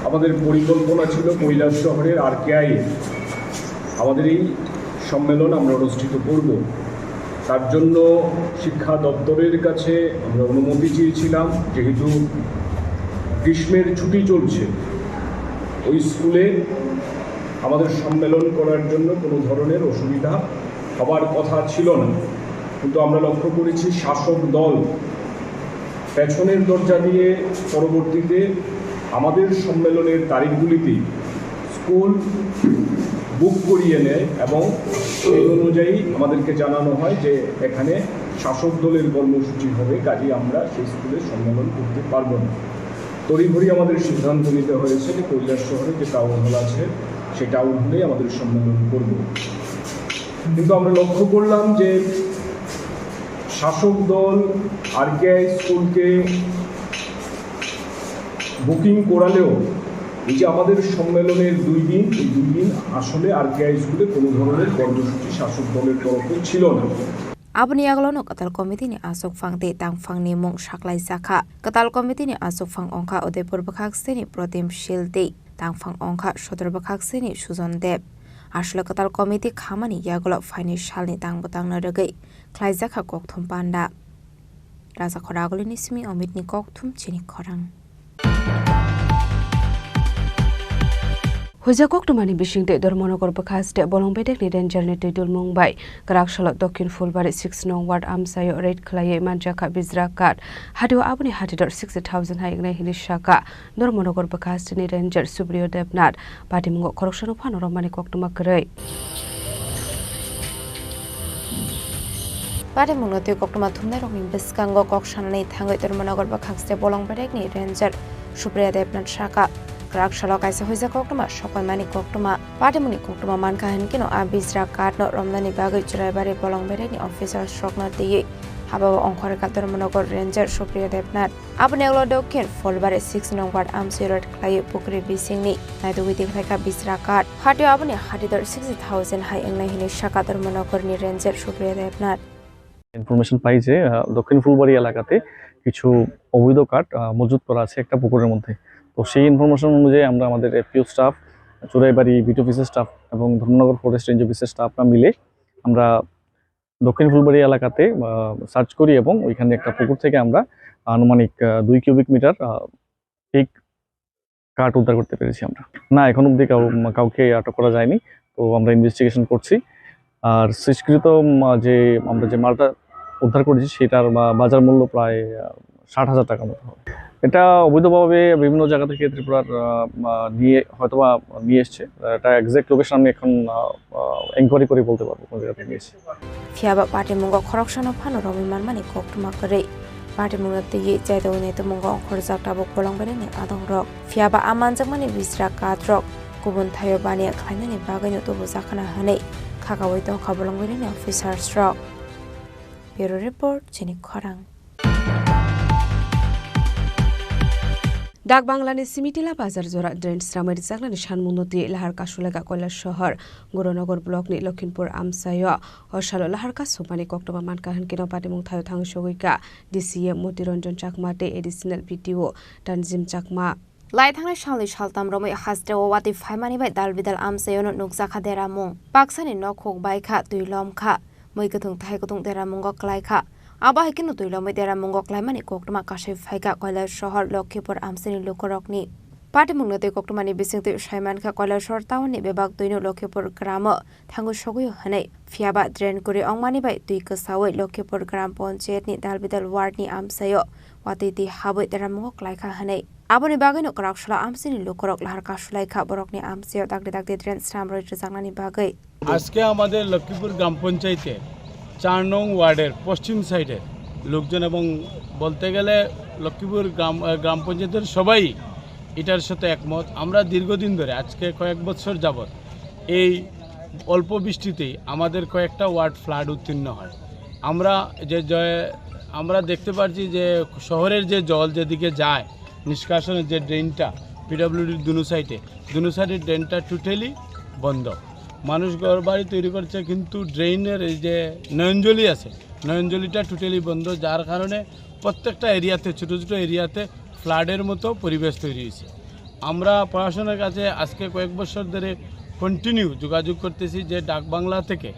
আমাদের পরিকল্পনা ছিল কৈলাসহরের আরকেআই আমাদের এই সম্মেলন আমরা অনুষ্ঠিত করব। তার জন্য শিক্ষা দপ্তরের কাছে আমরা অনুমতি চেয়েছিলাম, যেহেতু গ্রীষ্মের ছুটি চলছে, ওই স্কুলে আমাদের সম্মেলন করার জন্য কোনো ধরনের অসুবিধা হবার কথা ছিল না। কিন্তু আমরা লক্ষ্য করেছি, শাসক দল পেছনের দরজা দিয়ে পরবর্তীতে আমাদের সম্মেলনের তারিখগুলিতে স্কুল বুক করিয়ে নেয় এবং সেই অনুযায়ী আমাদেরকে জানানো হয় যে এখানে শাসক দলের কর্মসূচি হবে, কাজেই আমরা সেই স্কুলে সম্মেলন করতে পারবো না। তড়িঘড়ি আমাদের সিদ্ধান্ত নিতে হয়েছে যে কৈলাসহরে যে টাউন হল আছে, সেই টাউন হলেই আমাদের সম্মেলন করব। কিন্তু আমরা লক্ষ্য করলাম যে শাসক দল আরকেআই স্কুলকে বুকিং করালেও এই যে আমাদের সম্মেলনের দুই দিন, এই দুই দিন আসলে আরকেআই স্কুলে কোনো ধরনের কর্মসূচি শাসক দলের তরফে ছিল না। Aboni yagulono kwtal committee ni achukphang tei tangphang ni mung saklai jakha. Kwtal committee ni achukphang wngkha Udaipur bwkhak sini Protim Sil tei tangphang wngkha Sodor bwkhak sini Sujon Deb. Aswk kwtal committee khamani yagulo phainai salni tang bwtangno rwgwi khlaijakha kokthum panda. Raja Khoragulini simi Omitni kokthum chini khorang. Huija koktwmani bisingtwi Dharmanagar bwkha state Bolong bedekni rangerni twi dulmung bai kwrak salo Dokhin Phulbari six nong ward amchaio raid khlaiwi manjakha bijra kath. Hatio aboni hatidor sixty thousand hai wngnai hwnwi sakha Dharmanagar bwkha steni ranger Supriyo Debnath. Patimungo khoroksano phano romani koktwma kwrwi. Patimungno twi koktwma thumnairokni bwskango kok sanani thangwi Dharmanagar bwkhakste Bolong bedekni ranger Supriya Debnath sakha, kwrak salo kaisa huija koktwma sokoimani koktwma. Patimungni koktwma mankha hinkheno a bijra kathno romnani bagwi Churaibari Bolong bedekni officers rokno twiwi habao ongkhorkha Dharmanagar ranger Supriya Debnath. Aboni ulo Dokhin Phulbari six nong ward amchai raid khlaiwi pukri bisingni naitugwi tikhlaikha bijra kath. Hatio aboni hatidor sixty thousand hai wngnai hwnwi sakha Dharmanagarni ranger Supriya Debnath. Information পাই যে, আহ, দক্ষিণ ফুলবাড়ি এলাকাতে কিছু অবৈধ কাঠ, আহ, মজুত করা আছে একটা পুকুরের মধ্যে। তো সেই ইনফরমেশন অনুযায়ী আমরা আমাদের এফপিও স্টাফ, চুরাইবাড়ি বিট অফিসের স্টাফ এবং ধর্মনগর ফরেস্ট রেঞ্জ অফিসের স্টাফরা মিলে আমরা দক্ষিণ ফুলবাড়ি এলাকাতে, আহ, সার্চ করি এবং ওইখানে একটা পুকুর থেকে আমরা আনুমানিক, আহ, দুই কিউবিক মিটার, আহ, ঠিক কাঠ উদ্ধার করতে পেরেছি আমরা। না, এখন অবধি কাউ-, কাউকে আটক করা যায়নি। তো আমরা ইনভেস্টিগেশন করছি। আর শেষকৃত, উম, যে আমরা যে মালটা উদ্ধার করেছি, সেটার বা-, বাজার মূল্য প্রায়, আহ, ষাট হাজার টাকার মতো হবে। এটা অবৈধভাবে বিভিন্ন জায়গা থেকে ত্রিপুরার, আহ, আহ, নিয়ে, হয়তোবা নিয়ে এসছে। এটা এক্সাক্ট লোকেশন আমি এখন, আহ, আহ, এনকোয়ারি করে বলতে পারবো কোন জায়গা থেকে নিয়ে এসছে। Phiya ba patimungo khoroksano phano romwi manmani koktwma kwrwi. Patimungno twiwi chaitogwi naitugmungo ongkhorjak tabuk bolong bedekni adongrok. Phiya ba a manjakmani bijra katrok kubun thaio baniya khlainani bagwino tubujakha hwnwi khakaui tongkha bolong bedekni officers rok. Bureau Report, chini khorang. Dak Banglani Simitila bazar jora drain sramwi rwjaknani sanmungno twi lahar kasulaikha Koilashahar Gurunagar blockni Lokhimpur amchaio. O salo lahar kasukmani koktwma mankha hwnkhe no patimung thaio thang sogwikha D C M Moti Ranjan Chakma tei Additional B D O Tanjim Chakma. Lai thangnai salni saltam romwi hasteo watwi phaimani bai dal bidal amchaiono nukjakha deramung. Baksani nokhuk baikha, twi lomkha, mui kwthwng thai kwthwng deramungo klaikha. Abo hai kheno twi lomwi deramungo klaimani koktwma kasui phaikha Koilashahar Lokhipur amchaini lukurokni. Patimungno twi koktwmani bisingtwi saimankha Koilashahar townni bebak twino Lokhipur gramo thangwi sogwio hwnwi. Phiya ba drain kwrwi wngmani bai twi kwsaui Lokhipur Gram Panchayatni dal bidal wardni amchaio watwi twi habwi deramungo klaikha hwnwi. Aboni bagwino kwrak salo amchaini lukurok lahar kasulaikha borokni amchaio dakti dakti drain sramrwi rwjaknani bagwi. আজকে আমাদের লক্ষ্মীপুর গ্রাম পঞ্চায়েতে চার নং ওয়ার্ডের পশ্চিম সাইডের লোকজন এবং বলতে গেলে লক্ষ্মীপুর গ্রাম, আহ, গ্রাম পঞ্চায়েতের সবাই এটার সাথে একমত। আমরা দীর্ঘদিন ধরে, আজকে কয়েক বছর যাবত এই অল্প বৃষ্টিতেই আমাদের কয়েকটা ওয়ার্ড ফ্লাড উত্তীর্ণ হয়। আমরা যে, যে, আমরা দেখতে পাচ্ছি যে শহরের যে জল যেদিকে যায়, নিষ্কাশনের যে ড্রেনটা পিডব্লিউডির দুনো সাইডে, দুনো সাইডের ড্রেনটা টোটালি বন্ধ। মানুষ ঘর বাড়ি তৈরি করছে, কিন্তু ড্রেনের এই যে নয়নজলি আছে, নয়নজলিটা টোটালি বন্ধ, যার কারণে প্রত্যেকটা এরিয়াতে, ছোটো ছোটো এরিয়াতে ফ্লাডের মতো পরিবেশ তৈরি হয়েছে। আমরা প্রশাসনের কাছে আজকে কয়েক বছর ধরে কন্টিনিউ যোগাযোগ করতেছি যে ডাকবাংলা থেকে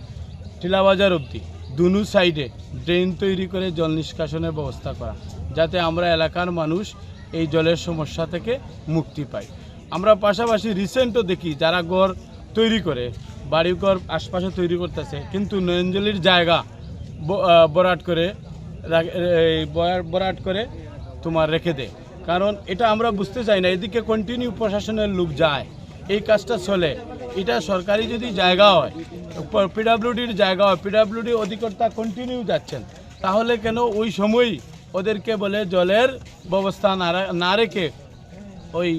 টিলাবাজার অবধি দুনো সাইডে ড্রেন তৈরি করে জল নিষ্কাশনের ব্যবস্থা করা, যাতে আমরা এলাকার মানুষ এই জলের সমস্যা থেকে মুক্তি পাই। আমরা পাশাপাশি রিসেন্টও দেখি যারা ঘর তৈরি করে, বাড়িঘর আশপাশে তৈরি করতেছে, কিন্তু নয়নজলির জায়গা ব-, আহ, বরাট করে রাখ-, এই বরাট করে তোমার রেখে দেয়। কারণ এটা আমরা বুঝতে চাই না, এদিকে কন্টিনিউ প্রশাসনের লোক যায়, এই কাজটা চলে, এটা সরকারি যদি জায়গা হয়, পিডাব্লিউডির জায়গা হয়, পিডাব্লিউডি অধিকর্তা কন্টিনিউ যাচ্ছেন, তাহলে কেন ওই সময়ই ওদেরকে বলে জলের ব্যবস্থা না রা-, না রেখে ওই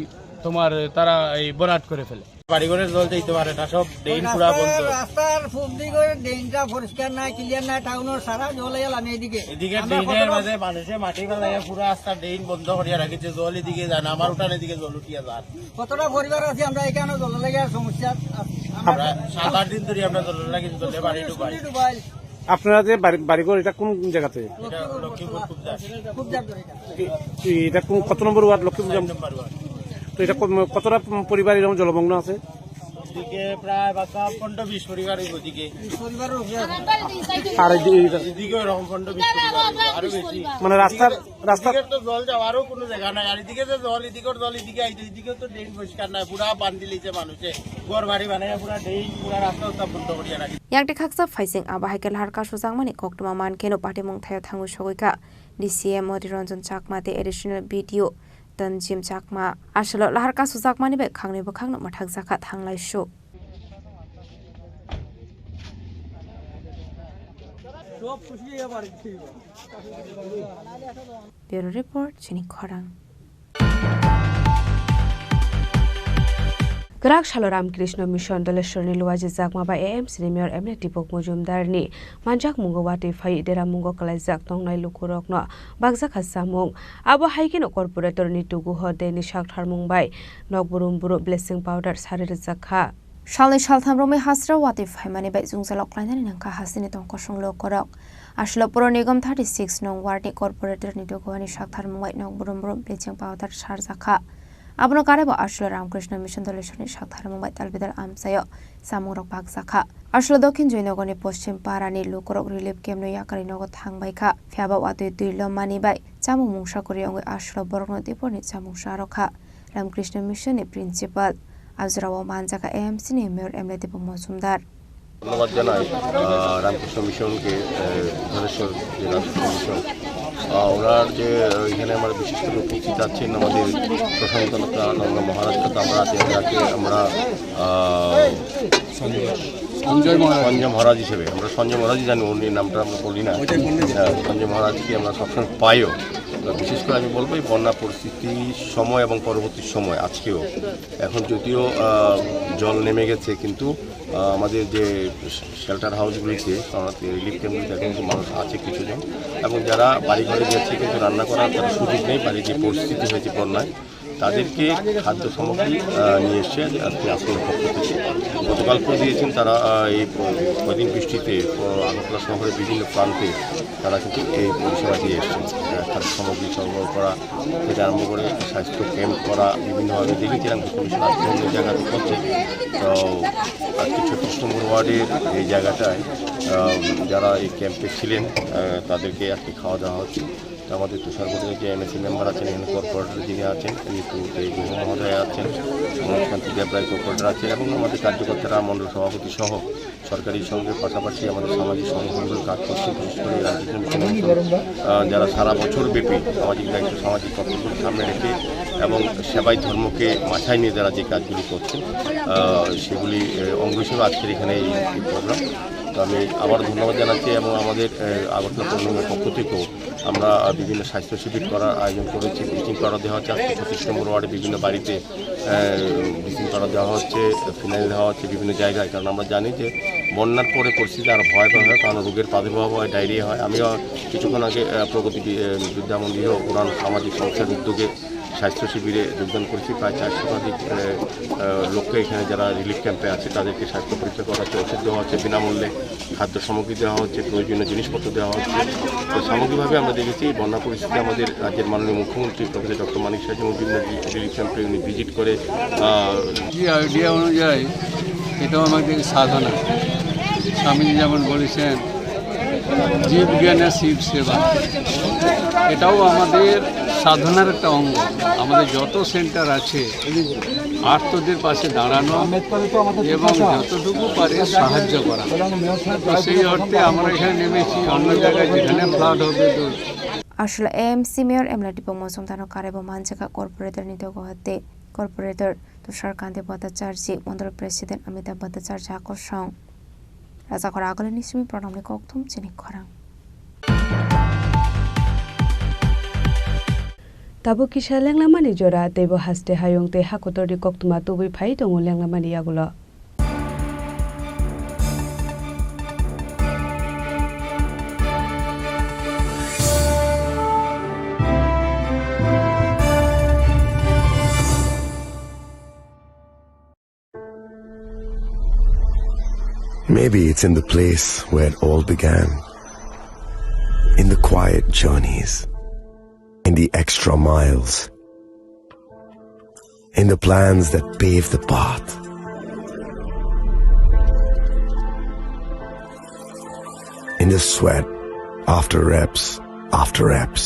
তোমার তারা এই বরাট করে ফেলে? বাড়িঘরের জল যাইতে পারে না, সব ড্রেন পুরা বন্ধ। রাস্তার পূব দিকে ড্রেনটা পরিষ্কার নাই, ক্লিয়ার নাই, টাউনের সারা জল এলাম এইদিকে। এদিকে আমরা ড্রেনের কতটা মাঝে মানুষে মাটি ফেলাইয়া পুরা রাস্তা ড্রেন বন্ধ করিয়া রাখেছে, জল এদিকে যায় না, আমার উঠান এদিকে জল উঠিয়া যায়। কতটা পরিবার আছে আমরা এখানে জল লেগে সমস্যা আছে। আমরা প্রায় সাত আট দিন ধরে আমরা জল লাগে, জলে বাড়ি ডুবাই। ডুবাই। আপনারা যে বাড়ি, বাড়িঘর, এটা কোন জায়গাতে? এটা লক্ষ্মীপুর খুবজার। খুবজার ধরে এটা। এ-, এ-, এটা কোন, কত নম্বর ওয়ার্ড? লক্ষ্মীপুর চার জাম-, নম্বর ওয়ার্ড। তো এটা কোন, কতটা পরিবার এরকম জলমগ্ন আছে? এদিকে প্রায় বাসা পনেরো বিশ পরিবার ওই ওদিকে। বিশ পরিবারের উপরে আছে। আর এদি-, এদিকে? এদিকে ওরকম পনেরো বিশ পরিবার হইবে, আরো বেশি। মানে রাস্তার, রাস্তার এদিকে তো জল যাওয়ারও কোনো জায়গা নাই, আর এদিকে যে জল, এদিকের জল এদিকে আইতে, এদিকে তো ড্রেন পরিষ্কার নাই, পুরা বান দিলেছে মানুষে, ঘর বাড়ি বানাইয়া পুরা ড্রেন, পুরা রাস্তা উস্তা বন্ধ করিয়া রাখি। Yang tei khaksa phaising abo hai khe lahar kasu jakmani koktwma man kheno patimung thaio thangwi sogwi kha D C M Modi Ranjan Chakma tei Additional B D O Tanjim Chakma. Aswlo lahar kasu jakmani bai khaknwi bwkhakno mwthakjakha thanglaisu. Bureau Report, Chini Khorang. Kwrak salo Ramkrishna Mission Doleshwar ni luaji jakma bai A M C ni Mayor M L A Deepak Majumdar ni manjakmungo watwi phai deramungo kwlaijak tongnai lukurokno bakjakha chamung. Abo hai kheno corporator ni tuguho deni saktharmung bai nokburum burum bleaching powder sari rwjakha. Salnwi saltham romwi hasra watwi phaimani bai jwngjalo klainani nangkha hasteni tongkosong lukurok. Aswlo Puro Nigam thirty six nong ward ni corporator ni dukuani saktharmung bai nok burum burum bleaching powder sarjakha. Abono karwi bo aswlo Ramkrishna Mission Doleshwar ni saktharmung bai tal bidal amchaio chamungrok bakjakha. Aswlo Dokhin Joynagar ni Poschim Para ni lukurok relief camp no yakarwi nogo thangbaikha. Phiyaba watwi twi lomani bai chamung mungsa kwrwi wngwi aswlo borokno dipor ni chamung charwkha. Ramkrishna Mission ni principal, ajrao manjaka A M C ni Mayor M L A Deepak Majumdar. ধন্যবাদ জানাই, আহ, রামকৃষ্ণ মিশনকে, আহ, ধলেশ্বর যে রামকৃষ্ণ মিশন, আহ, ওনার যে, আহ, এখানে আমার বিশেষ করে উপস্থিত আছেন আমাদের প্রশান্ত নন্দ মহারাজ, তো আমরা আজকে ওনাকে আমরা, আহ, সঞ্জয় মহারাজ। সঞ্জয় মহারাজ হিসেবে, আমরা সঞ্জয় মহারাজই জানি, ওর নামটা আমরা বলি না। হ্যাঁ, সঞ্জয় মহারাজকে আমরা সবসময় পাইও। তো বিশেষ করে আমি বলবো, এই বন্যা পরিস্থিতির সময় এবং পরবর্তী সময় আজকেও, এখন যদিও, আহ, জল নেমে গেছে, কিন্তু, আহ, আমাদের যে শেল্টার হাউসগুলিতে, আমাদের রিলিফ ক্যাম্পগুলিতে এখন কিন্তু মানুষ আছে কিছুজন, এবং যারা বাড়ি ঘরে গেছে কিন্তু রান্না করার তার সুযোগ নেই, বাড়ির যে পরিস্থিতি হয়েছে বন্যায়, তাদেরকে খাদ্য সামগ্রী, আহ, নিয়ে এসছে আজকে আশ্রমের পক্ষ থেকে। গতকালকেও দিয়েছেন তারা, আহ, এই প-, কদিন বৃষ্টিতে, আহ, আগরতলা শহরের বিভিন্ন প্রান্তে তারা কিন্তু এই পরিষেবা দিয়ে এসছেন। আহ, খাদ্য সামগ্রী সরবরাহ করা থেকে আরম্ভ করে স্বাস্থ্য ক্যাম্প করা, বিভিন্নভাবে দেখেছিলাম কিছু কিছু আশ্রম এই জায়গাতে করছে। তো আজকে ছত্রিশ নম্বর ওয়ার্ডের এই জায়গাটায়, আহ, যারা এই ক্যাম্পে ছিলেন, আহ, তাদেরকে আজকে খাওয়া দাওয়া হচ্ছে। তো আমাদের তুষার বোর্ডের যে এমএসি মেম্বার আছেন, এখানে কর্পোরেটর যিনি আছেন, উনি তো এই গুহ মহোদয় আছেন, মনোজ কান্তি দেবরায় কর্পোরেটর আছেন, এবং আমাদের কার্যকর্তারা, মণ্ডল সভাপতি সহ সরকারি সঙ্গে পাশাপাশি আমাদের সামাজিক সংগঠনগুলো কাজ করছে, বিশেষ করে রামকৃষ্ণ মিশন, আহ, যারা সারা বছর ব্যাপী সামাজিক দায়িত্ব, সামাজিক কর্তব্য সামনে রেখে এবং সেবাই ধর্মকে মাথায় নিয়ে যারা যে কাজগুলি করছেন, আহ, সেগুলি, আহ, অঙ্গ হিসেবে আজকের এখানে এই, এই প্রোগ্রাম। তো আমি আবার ধন্যবাদ জানাচ্ছি এবং আমাদের, আহ, আগরতলা পৌর নিগমের পক্ষ থেকেও আমরা, আহ, বিভিন্ন স্বাস্থ্য শিবির করার আয়োজন করেছি। ব্লিচিং পাউডার দেওয়া হচ্ছে আজকে ছত্রিশ নম্বর ওয়ার্ডে বিভিন্ন বাড়িতে, আহ, ব্লিচিং পাউডার দেওয়া হচ্ছে, ফিনাইল দেওয়া হচ্ছে বিভিন্ন জায়গায়। কারণ আমরা জানি যে বন্যার পরে পরিস্থিতি আরও ভয়াবহ হয়, কারণ রোগের প্রাদুর্ভাব হয়, ডায়রিয়া হয়। আমিও কিছুক্ষণ আগে, আহ, প্রগতি বি-, আহ, বিদ্যা মন্দিরেও ওনার সামাজিক সংস্থার উদ্যোগে স্বাস্থ্য শিবিরে যোগদান করেছি। প্রায় চার শতাধিক, আহ, আহ, লোককে এখানে যারা রিলিফ ক্যাম্পে আছে তাদেরকে স্বাস্থ্য পরীক্ষা করা হচ্ছে, ওষুধ দেওয়া হচ্ছে বিনামূল্যে, খাদ্য সামগ্রী দেওয়া হচ্ছে, প্রয়োজনীয় জিনিসপত্র দেওয়া হচ্ছে। তো সামগ্রিকভাবে আমরা দেখেছি বন্যা পরিস্থিতি আমাদের রাজ্যের মাননীয় মুখ্যমন্ত্রী প্রফেসর ডক্টর মানিক সাহা জমির রিলিফ ক্যাম্পে উনি ভিজিট করে, আহ, যে আইডিয়া অনুযায়ী এটাও আমাদের সাধনা। স্বামীজি যেমন বলেছেন, "জীব জ্ঞানে শিব সেবা", এটাও আমাদের সাধনার একটা অঙ্গ। আমাদের যত সেন্টার আছে, আর্তদের পাশে দাঁড়ানো এবং যতটুকু পারে সাহায্য করা। তো সেই অর্থে আমরা এখানে নেমেছি, অন্য জায়গায় যেখানে ফ্লাড হবে তো Ashwla A M C Mayor Emla Dipong Mojumdar no karwi bo manjak kha corporator ni dogo hwtwi corporator Tushar Kanti Bhattacharjee, Mondol President Amitabh Bhattacharjee hakosong. Rajakhor Agulini simi Pranamni kokthum chini khorang. Tabuk kisa lenglamani jora, teibo haste hayung tei hakotorni koktwma tubui phai tongo lenglamani yagulo. Maybe it's in the place where it all began. In the quiet journeys, in the extra miles, in the plans that pave the path, in the sweat after reps after reps,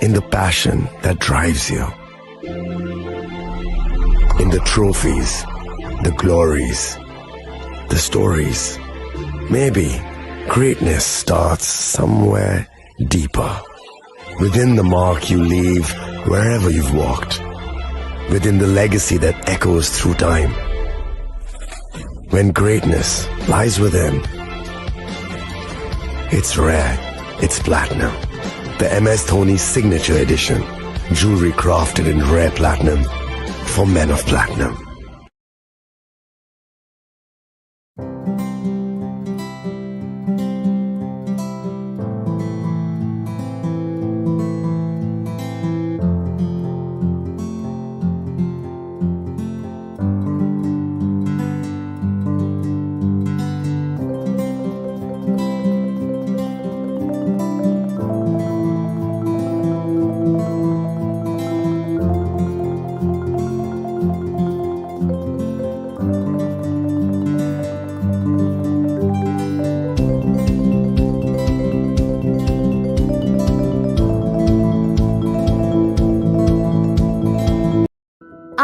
in the passion that drives you. In the trophies, the glories, the stories. Maybe greatness starts somewhere deeper. Within the mark you leave wherever you've walked. Within the legacy that echoes through time. When greatness lies within, it's rare, it's platinum. The M S Dhoni Signature Edition. Jewelry crafted in rare platinum for men of platinum.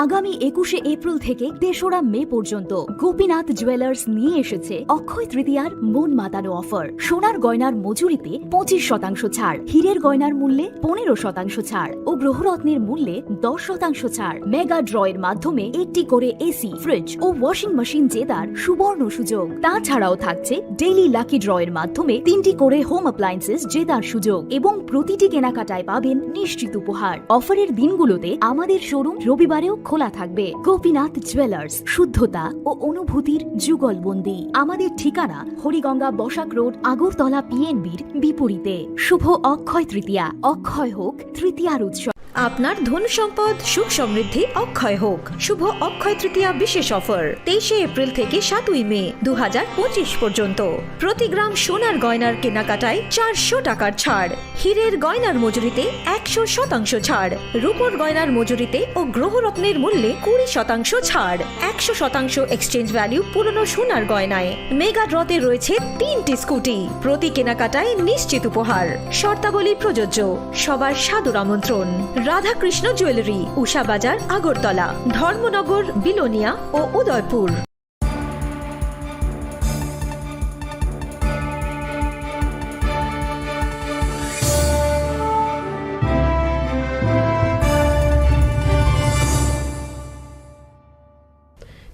আগামী একুশে এপ্রিল থেকে তেসরা মে পর্যন্ত গোপীনাথ জুয়েলার্স নিয়ে এসেছে অক্ষয় তৃতীয়ার মন মাতানো অফার। সোনার গয়নার মজুরিতে পঁচিশ শতাংশ ছাড়, হীরের গয়নার মূল্যে পনেরো শতাংশ ছাড় ও গ্রহরত্নের মূল্যে দশ শতাংশ ছাড়। মেগা ড্রয়ের মাধ্যমে একটি করে এসি, ফ্রিজ ও ওয়াশিং মেশিন জেতার সুবর্ণ সুযোগ। তাছাড়াও থাকছে ডেইলি লাকি ড্রয়ের মাধ্যমে তিনটি করে হোম অ্যাপ্লায়েন্সেস জেতার সুযোগ এবং প্রতিটি কেনাকাটায় পাবেন নিশ্চিত উপহার। অফারের দিনগুলোতে আমাদের শোরুম রবিবারেও খোলা থাকবে। গোপীনাথ জুয়েলার্স, শুদ্ধতা ও অনুভূতির যুগলবন্দি। আমাদের ঠিকানা হরিগঙ্গা বসাক রোড, আগরতলা পিএনবির বিপরীতে। শুভ অক্ষয় তৃতীয়া, অক্ষয় হোক তৃতীয়ার উৎসব। আপনার ধন সম্পদ সুখ সমৃদ্ধি অক্ষয় হোক। শুভ অক্ষয় তৃতীয়া বিশেষ অফার তেইশে এপ্রিল থেকে সাতই মে দু হাজার পঁচিশ পর্যন্ত। প্রতি গ্রাম সোনার গয়নার কেনাকাটায় চারশো টাকার ছাড়। হীরের গয়নার মজুরিতে একশো শতাংশ ছাড়, রূপোর গয়নার মজুরিতে ও গ্রহরত্নের মূল্যে কুড়ি শতাংশ ছাড়, একশো শতাংশ এক্সচেঞ্জ ভ্যালু পুরনো সোনার গয়নায়। মেগা ড্রতে রয়েছে তিনটি স্কুটি, প্রতি কেনাকাটায় নিশ্চিত উপহার। শর্তাবলী প্রযোজ্য। সবার সাদর আমন্ত্রণ। রাধাকৃষ্ণ জুয়েলারি, উষা বাজার, আগরতলা, ধর্মনগর, বিলোনিয়া ও Udaipur.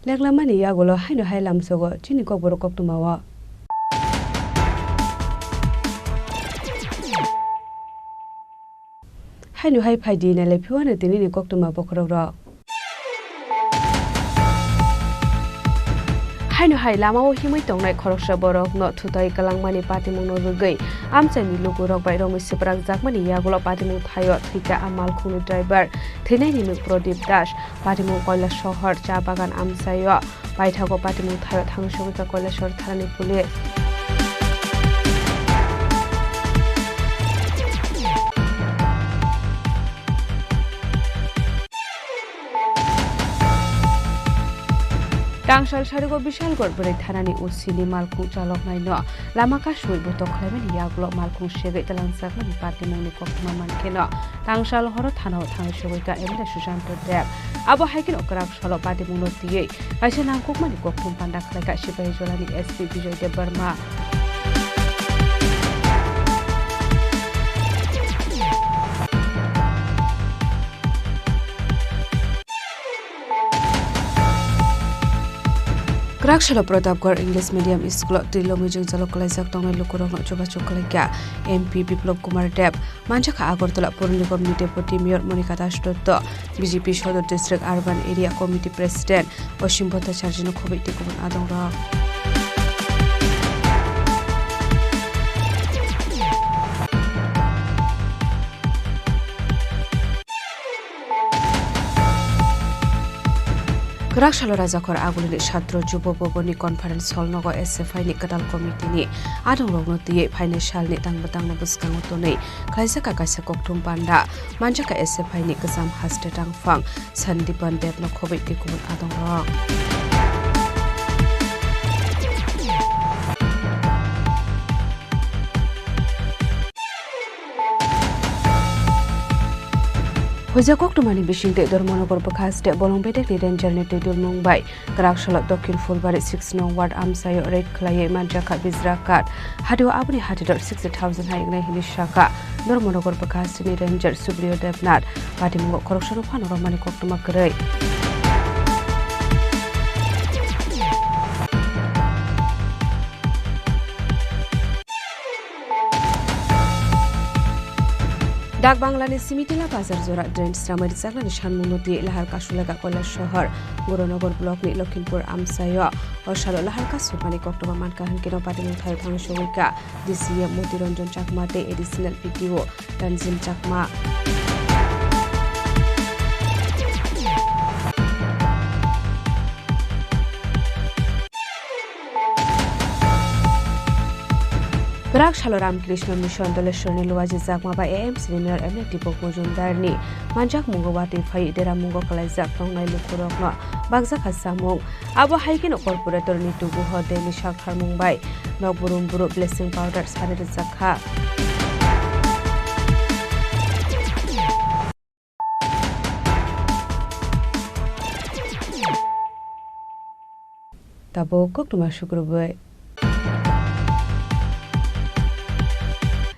Leklamani yagulo haino hai lamsogo chini kokborok koktwmao. Haino hai phaidi nailai phiwano tinini koktwma bokhorok rok. Haino hai lamao himwi tongnai khoroksa borokno thutai kwlangmani patimungno rwgwi amchaini lukurok bai romwi swprakjakmani yagulo patimung thaio thwikha a malkhungni driver. Thwinaini nwng Pradip Das, patimung Kailasahar cha bagan amchaio. Paithago patimung thaio thangwi sogwikha Kailasahar thanani police. Tangsal sarigo Bishalgarh bwrwi thanani O C ni malkhung chaloknaino lama kasui botok khlaimani yagulo malkhung segwi twlangjakmani patimungni koktwma mankheno tangsal horo thanao thangwi sogwikha M L A Sushanta Deb. Abo hai kheno kwrak salo patimungno twiwi kaisa nangkukmani koktwma panda khlaikha Sipaijolani S P Bijoy Debbarma. Kwrak salo Pratapgarh English Medium School o twi lomwi jwngjalo kwlaijak tongnai lukurokno chubachu kwlaikha M P Biplop Kumar Deb. Manjakha Agartala Pur Nigom ni Deputy Mayor Monika Das Dotto, B J P Sodor District Urban Area Committee President Osim Bhattacharjee no khobwi tei kubun adongrok. Kwrak salo Rajakhor Agulini Satro Jubo Boboni Conference Hall nogo S F I ni kwtal committee ni adongrokno twiwi phainai salni tangbo tangno bwskango tonwi khlaijak kaisa koktwma panda. Manjakha S F I ni kwcham haste tangphang Sandipan Debno khobwi tei kubun adongrok. Huijak koktwmani bisingtwi Dharmanagar bwkha haste bolong bedekni ranger ni twi dulmung bai kwrak salo Dokhin Phulbari six nong ward amchaio raid khlaiwi manjakha Bijra Card. Hatio aboni hatidor sixty thousand hai wngnai hwnwi sakha Dharmanagar bwkha hasteni ranger Subriyo Debnath. Patimungo khoroksano phano romani koktwma kwrwi. Dak Banglani Simitila bazar jora drain sramwi rwjaknani sanmungno twiwi lahar kasulaga Kailasahar Gurunagar blockni Lokhimpur amchaio. O salo lahar kasukmani koktwma mankha hwnkhe no patimung thaio thangwi sogwikha D C M Moti Ranjan Chakma tei Additional P T O Tanzim Chakma. Kwrak salo Ramkrishna Mission Doleshwarni Luwaji Chakma bai A M C ni Mayor M L A Deepak Majumdarni manjakmungo watwi phaiwi deramungo kwlaijak tongnai lukurokno bakjakha chamung. Abo hai kheno corporator ni tubuho deni saktharmung bai nokburum buru bleaching powder sari rwjak kha. Tabuk koktwma sukrubwi.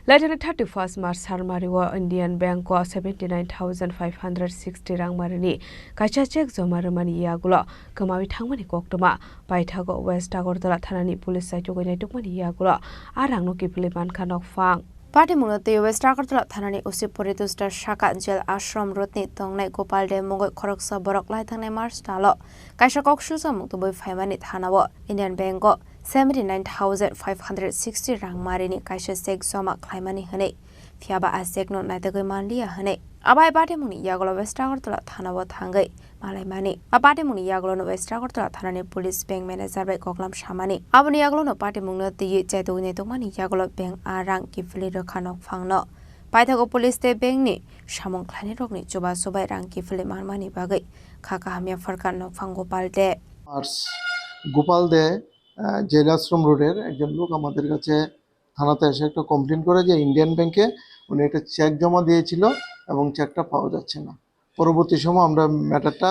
Laitani thirty first March salmario Indian Bank o seventy nine thousand five hundred sixty rangmarini kaisa cheque joma rwmani yagulo kwmawi thangmani koktwma. Paithago West Agartala thanani police saichugwi naitukmani yagulo a rangno kiphilwi mankha nokphang. Patimungno twi West Agartala thanani O C Poritos Das sakha, Jail Ashram Road ni tongnai Gopal De mungwi khoroksa borok laithangnai March talo kaisa kok suchakmung tubui phaimani thanao Indian Bank o seventy nine thousand five hundred sixty rangmarini kaisa cheque joma khlaimani hwnwi, phiyaba a cheque no naitugwi manliya hwnwi. Abai patimungni yagulo West Agartala thanao thangwi malaimani. A patimungni yagulono West Agartala thanani police bank manager bai koklam samani. Aboni yagulono patimungno twiwi chaitugwi naitokmani yagulo bank a rang kiphilwi rwkha nokphangno. Paithago police tei bank ni samung khlainairokni chubachu bai rang kiphilwi manmani bagwi kha kahamya pharkha nokphang Gopal De. আর গোপাল দে, আহ, জেল আশ্রম রোডের একজন লোক আমাদের কাছে থানাতে এসে একটা কমপ্লেন করে যে ইন্ডিয়ান ব্যাংকে উনি একটা চেক জমা দিয়েছিল এবং চেকটা পাওয়া যাচ্ছে না। পরবর্তী সময় আমরা ম্যাটারটা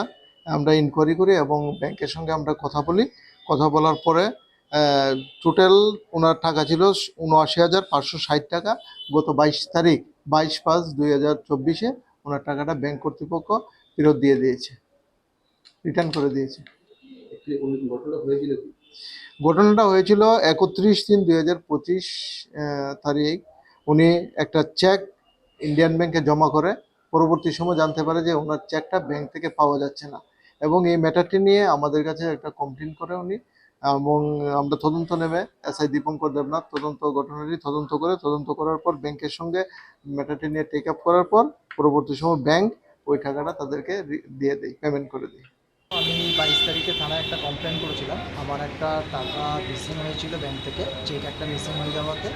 আমরা ইনকোয়ারি করি এবং ব্যাংকের সঙ্গে আমরা কথা বলি। কথা বলার পরে, আহ, টোটাল ওনার টাকা ছিল ঊনআশি হাজার পাঁচশো ষাট টাকা। গত বাইশ তারিখ, বাইশ পাঁচ দুই হাজার চব্বিশে ওনার টাকাটা ব্যাংক কর্তৃপক্ষ ফেরত দিয়ে দিয়েছে, রিটার্ন করে দিয়েছে। কি উনি ঘটনা হয়েছিল কি? ঘটনাটা হয়েছিল একত্রিশ তিন দুই হাজার পঁচিশ, আহ, তারিখ। উনি একটা চেক ইন্ডিয়ান ব্যাংকে জমা করে পরবর্তী সময় জানতে পারে যে ওনার চেকটা ব্যাংক থেকে পাওয়া যাচ্ছে না, এবং এই ম্যাটারটি নিয়ে আমাদের কাছে একটা কমপ্লেন করে উনি। এবং আমরা তদন্ত নেমে এসআই দীপঙ্কর দেবনাথ তদন্ত, ঘটনাটি তদন্ত করে, তদন্ত করার পর ব্যাংকের সঙ্গে ম্যাটারটি নিয়ে টেক আপ করার পর পরবর্তী সময় ব্যাংক ওই টাকাটা তাদেরকে রি-, দিয়ে দেয়, পেমেন্ট করে দেয়। আমি বাইশ তারিখে থানায় একটা কমপ্লেন করেছিলাম, আমার একটা টাকা মিসিং হয়েছিল ব্যাংক থেকে, চেক একটা মিসিং হয়ে যাওয়াতে।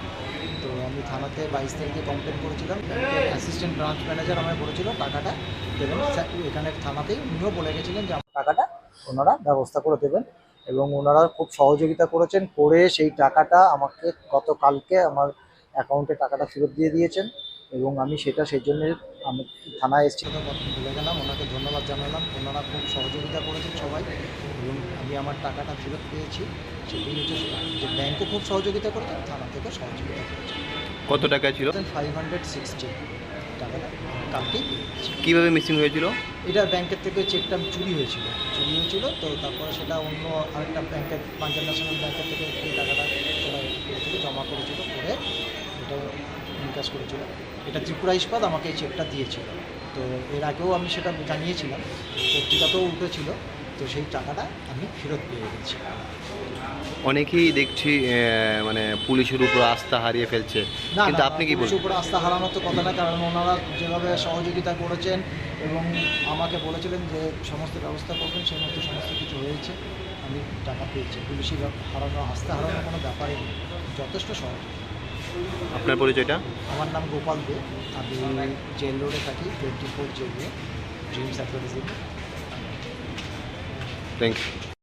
তো আমি থানাতে বাইশ তারিখে কমপ্লেন করেছিলাম, ব্যাংকের অ্যাসিস্ট্যান্ট ব্রাঞ্চ ম্যানেজার আমায় বলেছিল টাকাটা দেবেন, স্যার, এখানে থানাতেই উনিও বলে গেছিলেন যে আমার টাকাটা ওনারা ব্যবস্থা করে দেবেন। এবং ওনারা খুব সহযোগিতা করেছেন, করে সেই টাকাটা আমাকে গতকালকে আমার অ্যাকাউন্টে টাকাটা ফেরত দিয়ে দিয়েছেন। এবং আমি সেটা, সেই জন্য আমি থানায় এসেছি। কথা বলতে ভুলে গেলাম, ওনাকে ধন্যবাদ জানালাম, ওনারা খুব সহযোগিতা করেছেন সবাই, এবং আমি আমার টাকাটা ফেরত পেয়েছি। সেটাই হচ্ছে সেটা, যে ব্যাংকও খুব সহযোগিতা করেছে, থানা থেকেও সহযোগিতা করেছে। কত টাকা ছিল? ফাইভ হান্ড্রেড সিক্সটি টাকাটা কালকেই পেয়ে গেছি। কীভাবে মিসিং হয়েছিল? এটা ব্যাংকের থেকে চেকটা চুরি হয়েছিল, চুরি হয়েছিল, তো তারপরে সেটা অন্য আরেকটা ব্যাংকের, পাঞ্জাব ন্যাশনাল ব্যাংকের থেকে এই টাকাটা ওরা করেছিল, জমা করেছিল, করে এটা এনক্যাশ করেছিল। এটা ত্রিপুরা ইস্পাত আমাকে এই চেকটা দিয়েছিল, তো এর আগেও আমি সেটা জানিয়েছিলাম, পত্রিকাতেও উঠেছিল, তো সেই টাকাটা আমি ফেরত পেয়ে গেছি। অনেকেই দেখছি, আহ, মানে পুলিশের উপর আস্থা হারিয়ে ফেলছে, না, কিন্তু না, আপনি না, কি পুলিশের বলবেন? উপর আস্থা হারানোর তো কথা না, কারণ ওনারা যেভাবে সহযোগিতা করেছেন এবং আমাকে বলেছিলেন যে সমস্ত ব্যবস্থা করবেন, সেই মতো সমস্ত কিছু হয়েছে। আমি টাকা পেয়েছি, পুলিশি ব্যাপ-, হারানো, আস্থা হারানোর কোনো ব্যাপারই নেই, যথেষ্ট সহজ। আপনার পরিচয়টা? আমার নাম গোপাল দে, আমি জেল রোডে থাকি, twenty four jail road, dreams advertising. Thank you.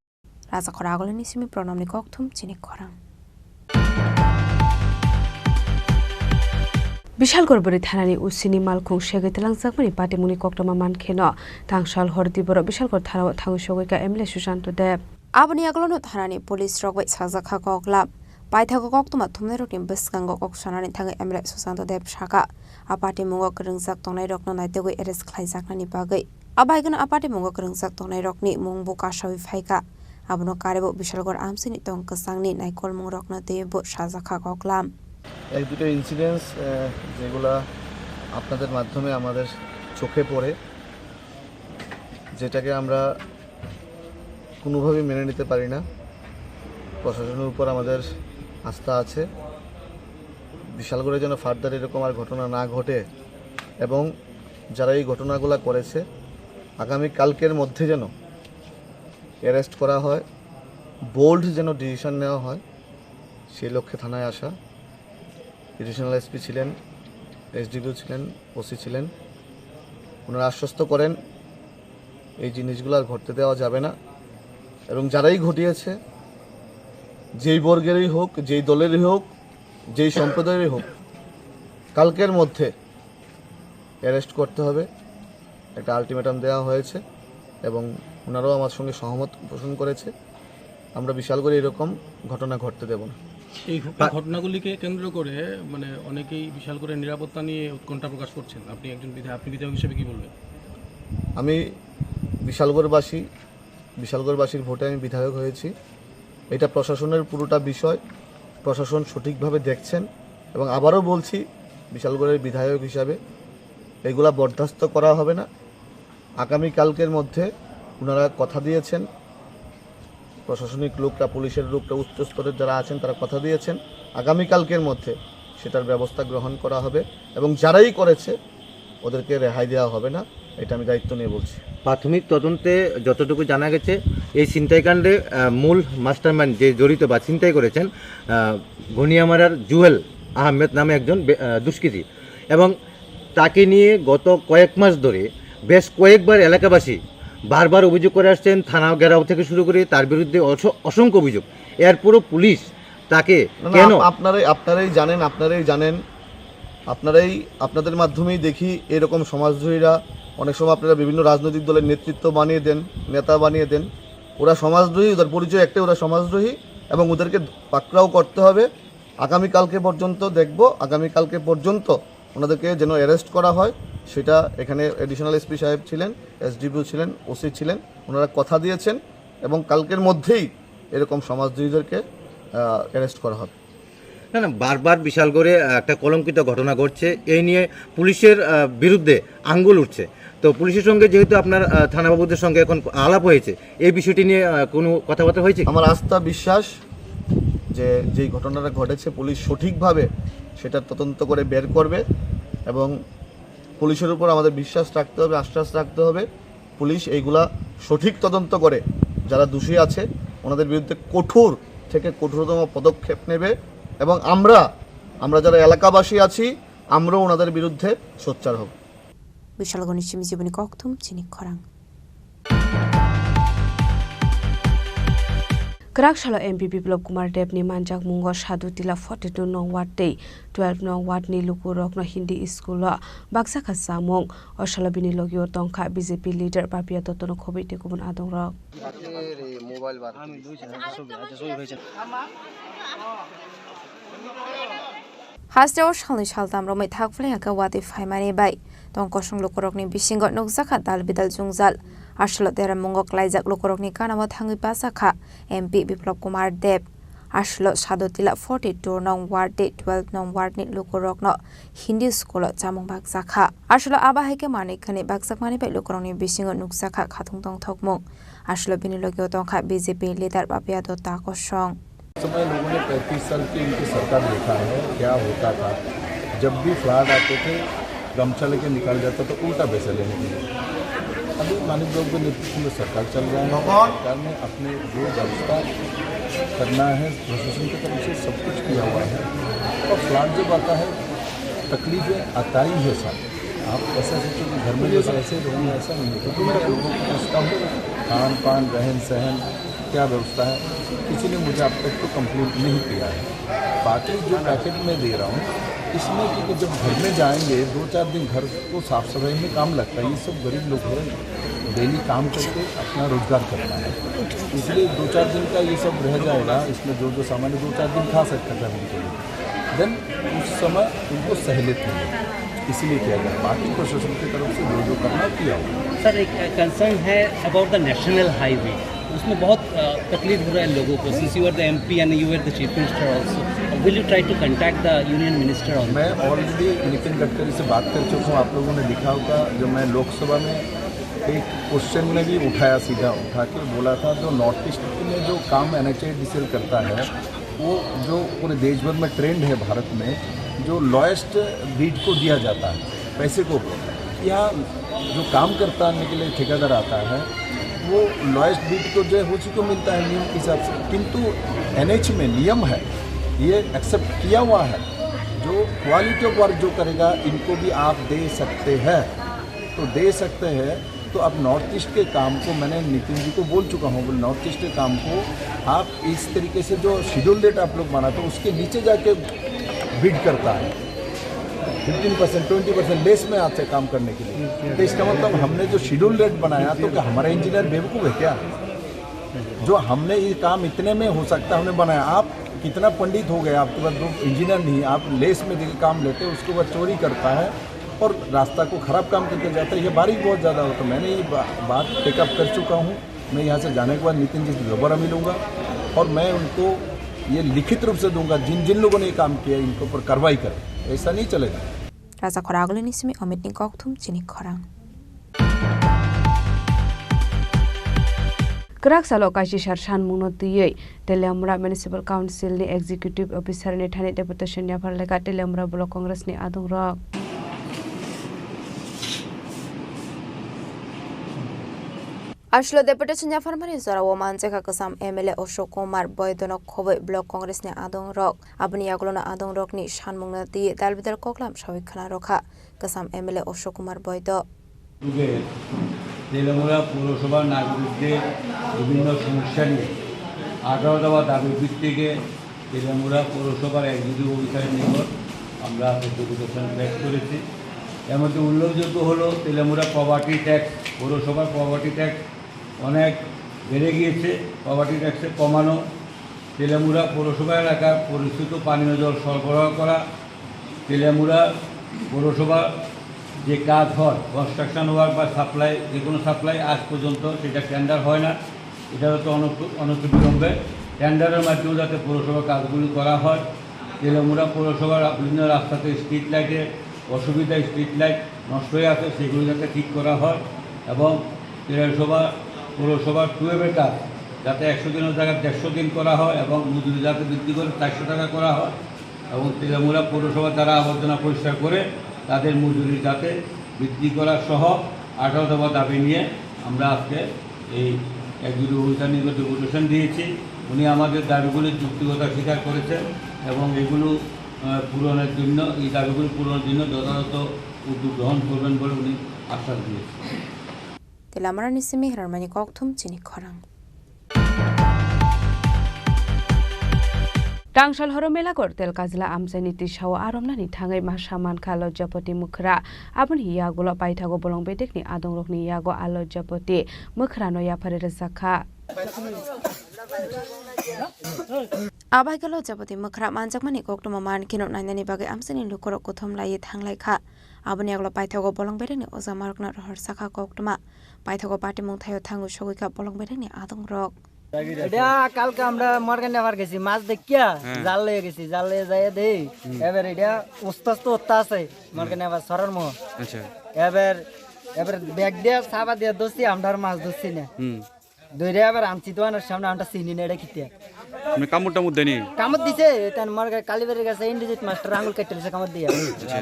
Raja khorang agulini simi pranamni kokthum chini khorang. Bishalgarh bwrwi thanani usini malkhung segwi twlangjakmani patimungni koktwma mankheno tangsal hor diboro Bishalgarh thanao thangwi sogwika M L A Susanto Deb. Aboni agulano thanani police rok bai sajak kha koklam. Paithago koktwma thumnairokni bwskango kok sanani thangwi M L A Susanto Deb sakha, a patimungo kwrwngjak tongnairokno naitugwi arrest khlaijaknani bagwi. A baigwno a patimungo kwrwngjak tongnairokni mungbo kasawi phaikha. Abono karwibo Bishalgarh amchaini tong kwchangni naikolmungrokno twiwi bo sajakha koklam. এক দুটো ইনসিডেন্টস, আহ, যেগুলা আপনাদের মাধ্যমে আমাদের চোখে পড়ে, যেটাকে আমরা কোনোভাবেই মেনে নিতে পারি না। প্রশাসনের উপর আমাদের আস্থা আছে, বিশালগড়ে যেন ফার্দার এরকম আর ঘটনা না ঘটে এবং যারা এই ঘটনাগুলো করেছে আগামী কালকের মধ্যে যেন অ্যারেস্ট করা হয়, বোল্ড যেন ডিসিশন নেওয়া হয়, সেই লক্ষ্যে থানায় আসা। এডিশনাল এসপি ছিলেন, এসডিপিও ছিলেন, ওসি ছিলেন, ওনারা আশ্বস্ত করেন এই জিনিসগুলো আর ঘটতে দেওয়া যাবে না এবং যারাই ঘটিয়েছে, যেই বর্গেরই হোক, যেই দলেরই হোক, যেই সম্প্রদায়েরই হোক, কালকের মধ্যে অ্যারেস্ট করতে হবে, একটা আলটিমেটাম দেওয়া হয়েছে এবং ওনারাও আমার সঙ্গে সহমত পোষণ করেছে। আমরা বিশালগড়ে এরকম ঘটনা ঘটতে দেব না। এই ঘ-, এই পা- ঘটনাগুলিকে কেন্দ্র করে মানে অনেকেই বিশালগড়ের নিরাপত্তা নিয়ে উৎকণ্ঠা প্রকাশ করছেন। আপনি একজন বিধায়ক, আপনি বিধায়ক হিসেবে কি বলবেন? আমি বিশালগড়বাসী, বিশালগড়বাসীর ভোটে আমি বিধায়ক হয়েছি। এটা প্রশাসনের পুরোটা বিষয়, প্রশাসন সঠিকভাবে দেখছেন এবং আবারও বলছি, বিশালগড়ের বিধায়ক হিসাবে এগুলা বরদাস্ত করা হবে না। আগামীকালকের মধ্যে ওনারা কথা দিয়েছেন, প্রশাসনিক লোকরা, পুলিশের লোকরা, উচ্চ স্তরের যারা আছেন, তারা কথা দিয়েছেন, আগামীকালকের মধ্যে সেটার ব্যবস্থা গ্রহণ করা হবে এবং যারাই করেছে ওদেরকে রেহাই দেওয়া হবে না, এটা আমি দায়িত্ব নিয়ে বলছি। প্রাথমিক তদন্তে যতটুকু জানা গেছে, এই ছিনতাইকাণ্ডে, আহ, মূল মাস্টারমাইন্ড যে জড়িত বা ছিনতাই করেছেন, আহ, ঘনিয়ামারার জুয়েল আহমেদ নামে একজন বে-, আহ, দুষ্কৃতী, এবং তাকে নিয়ে গত কয়েক মাস ধরে বেশ কয়েকবার এলাকাবাসী বারবার অভিযোগ করে আসছেন, থানা ঘেরাও থেকে শুরু করে তার বিরুদ্ধে অস-, অসংখ্য অভিযোগ। এরপরও পুলিশ তাকে না, না, কেন আপ-, আপনারাই, আপনারাই জানেন, আপনারাই জানেন, আপনারাই, আপনাদের মাধ্যমেই দেখি এরকম সমাজদ্রোহীরা অনেক সময় আপনারা বিভিন্ন রাজনৈতিক দলের নেতৃত্ব বানিয়ে দেন, নেতা বানিয়ে দেন। ওরা সমাজদ্রোহী, ওদের পরিচয় একটাই, ওরা সমাজদ্রোহী এবং ওদেরকে পাকড়াও করতে হবে। আগামীকালকে পর্যন্ত দেখব, আগামীকালকে পর্যন্ত ওনাদেরকে যেন অ্যারেস্ট করা হয়, সেটা এখানে অ্যাডিশনাল এসপি সাহেব ছিলেন, এসডিপিও ছিলেন, ওসি ছিলেন, ওনারা কথা দিয়েছেন এবং কালকের মধ্যেই এরকম সমাজদ্রোহীদেরকে, আহ, অ্যারেস্ট করা হবে। না, না, বারবার বিশালগড়ে, আহ, একটা কলঙ্কিত ঘটনা ঘটছে, এই নিয়ে পুলিশের, আহ, বিরুদ্ধে আঙ্গুল উঠছে। তো পুলিশের সঙ্গে যেহেতু আপনার, আহ, থানা বাবুদের সঙ্গে এখন আলাপ হয়েছে, এই বিষয়টি নিয়ে, আহ, কোনো কথাবার্তা হয়েছে কি? আমার আস্থা বিশ্বাস যে যেই ঘটনাটা ঘটেছে পুলিশ সঠিকভাবে সেটা তদন্ত করে বের করবে এবং পুলিশের উপর আমাদের বিশ্বাস রাখতে হবে, আশ্বাস রাখতে হবে। পুলিশ এইগুলা সঠিক তদন্ত করে যারা দোষী আছে ওনাদের বিরুদ্ধে কঠোর থেকে কঠোরতম পদক্ষেপ নেবে এবং আমরা, আমরা যারা এলাকাবাসী আছি আমরাও ওনাদের বিরুদ্ধে সোচ্চার হব। Bisalgoni simi jiboni kokthum chini khorang. Kwrak salo M P Biplab Kumar Deb ni manjakmungo Sadhu Tila forty two nong ward tei twelve nong ward ni lukurokno Hindi school o baksa kha chamung. O salo bini logio tongkha B J P leader Papiya Dotto no khobwi tei kubun adongrok. Haste o salni saltam romwi thak phlai hwnkhe watwi phaimani bai tong kosong lukurokni bisingo nukjakha dal bidal jwngjal. Aswlo deramungo klaijak lukurokni ganao thangwi bachakha M P Biplab Kumar Deb. Aswlo Sadotila forty two nong ward tei twelve nong ward ni lukurokno Hindi school o chamung bakjakha. Aswlo abo hai khe manwi khani bakjakmani bai lukurokni bisingo nukjakha khatung tongthokmung. Aswlo bini logio tongkha B J P leader Papiya Dotto kosong. समय लोगों ने पैंतीस साल की इनकी सरकार देखा है, क्या होता था। जब भी फ्लड आते थे, गमछा लेके निकल जाता था, उल्टा पैसे लेने के लिए। अभी मानिक बाबू के नेतृत्व में सरकार चल रहा है। सरकार ने अपने जो व्यवस्था करना है, प्रशासन की तरफ से सब कुछ किया हुआ है। और फ्लड जब आता है, तकलीफें आता ही है साथ। आप ऐसा सोचो कि घर में जैसे ऐसे ही रहूँगा, ऐसा नहीं है। क्योंकि मैं लोगों को पूछता हूँ, खान पान, रहन सहन, क्या व्यवस्था है, किसी ने मुझे अब तक तो कंप्लेंट नहीं किया है। बाकी जो पैकेट मैं दे रहा हूँ, इसमें क्योंकि जब घर में जाएंगे, दो चार दिन घर को साफ सफाई में काम लगता है। ये सब गरीब लोग हैं, डेली काम करके अपना रोजगार करना है, इसलिए दो चार दिन का ये सब रह जाएगा। इसमें जो जो सामान है, दो चार दिन खा सकता है, बिल्कुल। देन उस समय उनको सहूलियत मिले, इसीलिए किया गया। बाकी प्रशासन की तरफ से जो जो करना है, किया हुआ है। सर, एक कंसर्न है अबाउट द नेशनल हाईवे, उसमें बहुत तकलीफ हो रहा है लोगों को। Since you are the M P and you are the chief minister also, will you try to contact the union minister on? मैं ऑलरेडी नितिन गडकरी से बात कर चुका हूँ। आप लोगों ने देखा होगा, जब मैं लोकसभा में एक क्वेश्चन में भी उठाया, सीधा उठा के बोला था, जो नॉर्थ ईस्ट में जो काम एनएचएडीसीएल करता है, वो जो पूरे देश भर में ट्रेंड है भारत में, जो लोएस्ट बिड को दिया जाता है पैसे को, यहाँ जो काम करता है, के लिए ठेकेदार आता है, वो लोएस्ट बिड को जो है उसी को मिलता है नियम के हिसाब से। किंतु एनएच में नियम है, ये एक्सेप्ट किया हुआ है, जो क्वालिटी ऑफ वर्क जो करेगा, इनको भी आप दे सकते हैं, तो दे सकते हैं। तो अब नॉर्थ ईस्ट के काम को मैंने नितिन जी को बोल चुका हूँ, बोले नॉर्थ ईस्ट के काम को आप इस तरीके से जो शेड्यूल रेट आप लोग बनाते हो, उसके नीचे जाके बिड करता है, fifteen percent, twenty percent less में आते हैं काम करने के लिए। तो इसका मतलब हमने जो शेड्यूल रेट बनाया, तो क्या हमारा इंजीनियर बेवकूफ़ है क्या? जो हमने ये काम इतने में हो सकता है, हमने बनाया। आप कितना पंडित हो गए, आपके पास जो इंजीनियर नहीं, आप लेस में देके काम लेते हैं, उसके बाद चोरी करता है और रास्ता को खराब काम करके जाता है। ये बारिश बहुत ज़्यादा हो, तो मैंने ये बा-, बात टेकअप कर चुका हूँ। मैं यहाँ से जाने के बाद नितिन जी से दोबारा मिलूंगा और मैं उनको ये लिखित रूप से दूंगा, जिन जिन लोगों ने ये काम किया, इनके ऊपर कार्रवाई करें। ऐसा नहीं चलेगा। Raja Khoragulini simi Amit ni kokthum chini khorang. Kwrak salo kaisisar sanmungno twiwi Teliamura Municipal Council ni Executive Officer ni thani deputation yaphar lekha Teliamura Block Congress ni adongrok. Aswlo deputation yapharmani jorao manjakha kwcham M L A Ashok Kumar Boidono khobwi Block Congress ni adongrok. Aboni yagulono adongrokni sanmungno twiwi dalbidal koklam sawi khwna rwkha kwcham M L A Ashok Kumar Boido. যুগে তেলিয়ামুড়া পৌরসভার নাগরিকদের বিভিন্ন সমস্যা নিয়ে আঠারো দফা দাবির ভিত্তিকে তেলিয়ামুড়া পৌরসভার এক্সিকিউটিভ অফিসারের নিকট আমরা ডেপুটেশন পেশ করেছি। এর মধ্যে উল্লেখযোগ্য হলো তেলিয়ামুড়া প্রপার্টি ট্যাক্স, পৌরসভার প্রপার্টি ট্যাক্স অনেক বেড়ে গিয়েছে, প্রপার্টি ট্যাক্সে কমানো, তেলিয়ামুড়া পৌরসভা এলাকার পরিশ্রুত পানীয় জল সরবরাহ করা, তেলিয়ামুড়া পৌরসভার যে কাজ হয়, কনস্ট্রাকশন ওয়ার্ক বা সাপ্লাই, যে কোনো সাপ্লাই আজ পর্যন্ত সেটা টেন্ডার হয় না, এটা হচ্ছে অনতি-, অনতিবিলম্বে টেন্ডারের মাধ্যমে যাতে পৌরসভার কাজগুলি করা হয়। তেলিয়ামুড়া পৌরসভার বিভিন্ন রাস্তাতে স্ট্রিট লাইটের অসুবিধা, স্ট্রিট লাইট নষ্ট হয়ে আছে, সেগুলো যাতে ঠিক করা হয় এবং জেলা সভা, পৌরসভার টুয়েবের কাজ যাতে একশো দিনের জায়গায় দেড়শো দিন করা হয় এবং মজুরি যাতে বৃদ্ধি করে চারশো টাকা করা হয় এবং তেলামুড়া পৌরসভা যারা আবর্জনা পরিষ্কার করে তাদের মজুরি যাতে বৃদ্ধি করা সহ আঠারো দফা দাবি নিয়ে আমরা আজকে এই এক্সিকিউটিভ অফিসার নিকট ডেপুটেশন দিয়েছি। উনি আমাদের দাবিগুলির যৌক্তিকতা স্বীকার করেছেন এবং এগুলো, আহ, পূরণের জন্য, এই দাবিগুলো পূরণের জন্য যথাযথ উদ্যোগ গ্রহণ করবেন বলে উনি আশ্বাস দিয়েছেন। Tei lamarani simi hirarmani kokthum chini khorang. Tangsal horo Melakor Telkajla amchaini tisao aromnani thangwi masa mankha Lojjapoti mwkhra. Aboni yagulo paithago bolong bedekni adongrokni yago a Lojjapoti mwkhrano yaphari rwjakha. Abaikhe Lojjapoti mwkhra manjakmani koktwma mankheno nainani bagwi amchaini lukurok kuthum laiwi thanglaikha. Aboni yagulo paithago bolong bedekni ojamarokno rohor sakha koktwma. Paithago patimung thaio thangwi sogwikha bolong bedekni adongrok. এটা কালকে আমরা মর্গান নেবার গেছি, মাছ দেখিয়া হ্যাঁ। জাল লয়ে গেছি, জাল লয়ে যাইয়া দেই। হুম। এবার এটা উস্তা উস্তা উস্তা আছে, মর্গান নেবার সরার মোহ। আচ্ছা। এবার, এবার ব্যাগ দিয়া সাবা দিয়া দোষী আমরা আর মাছ ধরছি না। হুম। ধরে আবার আনছি দোকানের সামনে, আমরা চিনি না এটা কিতে। মানে কামড় টামড় দেয়নি? কামড় দিছে, তার মর্গান কালীবাড়ির কাছে ইন্দ্রজিৎ মাস্টার আঙুল কেটে দিছে কামড় দিয়ে। আচ্ছা।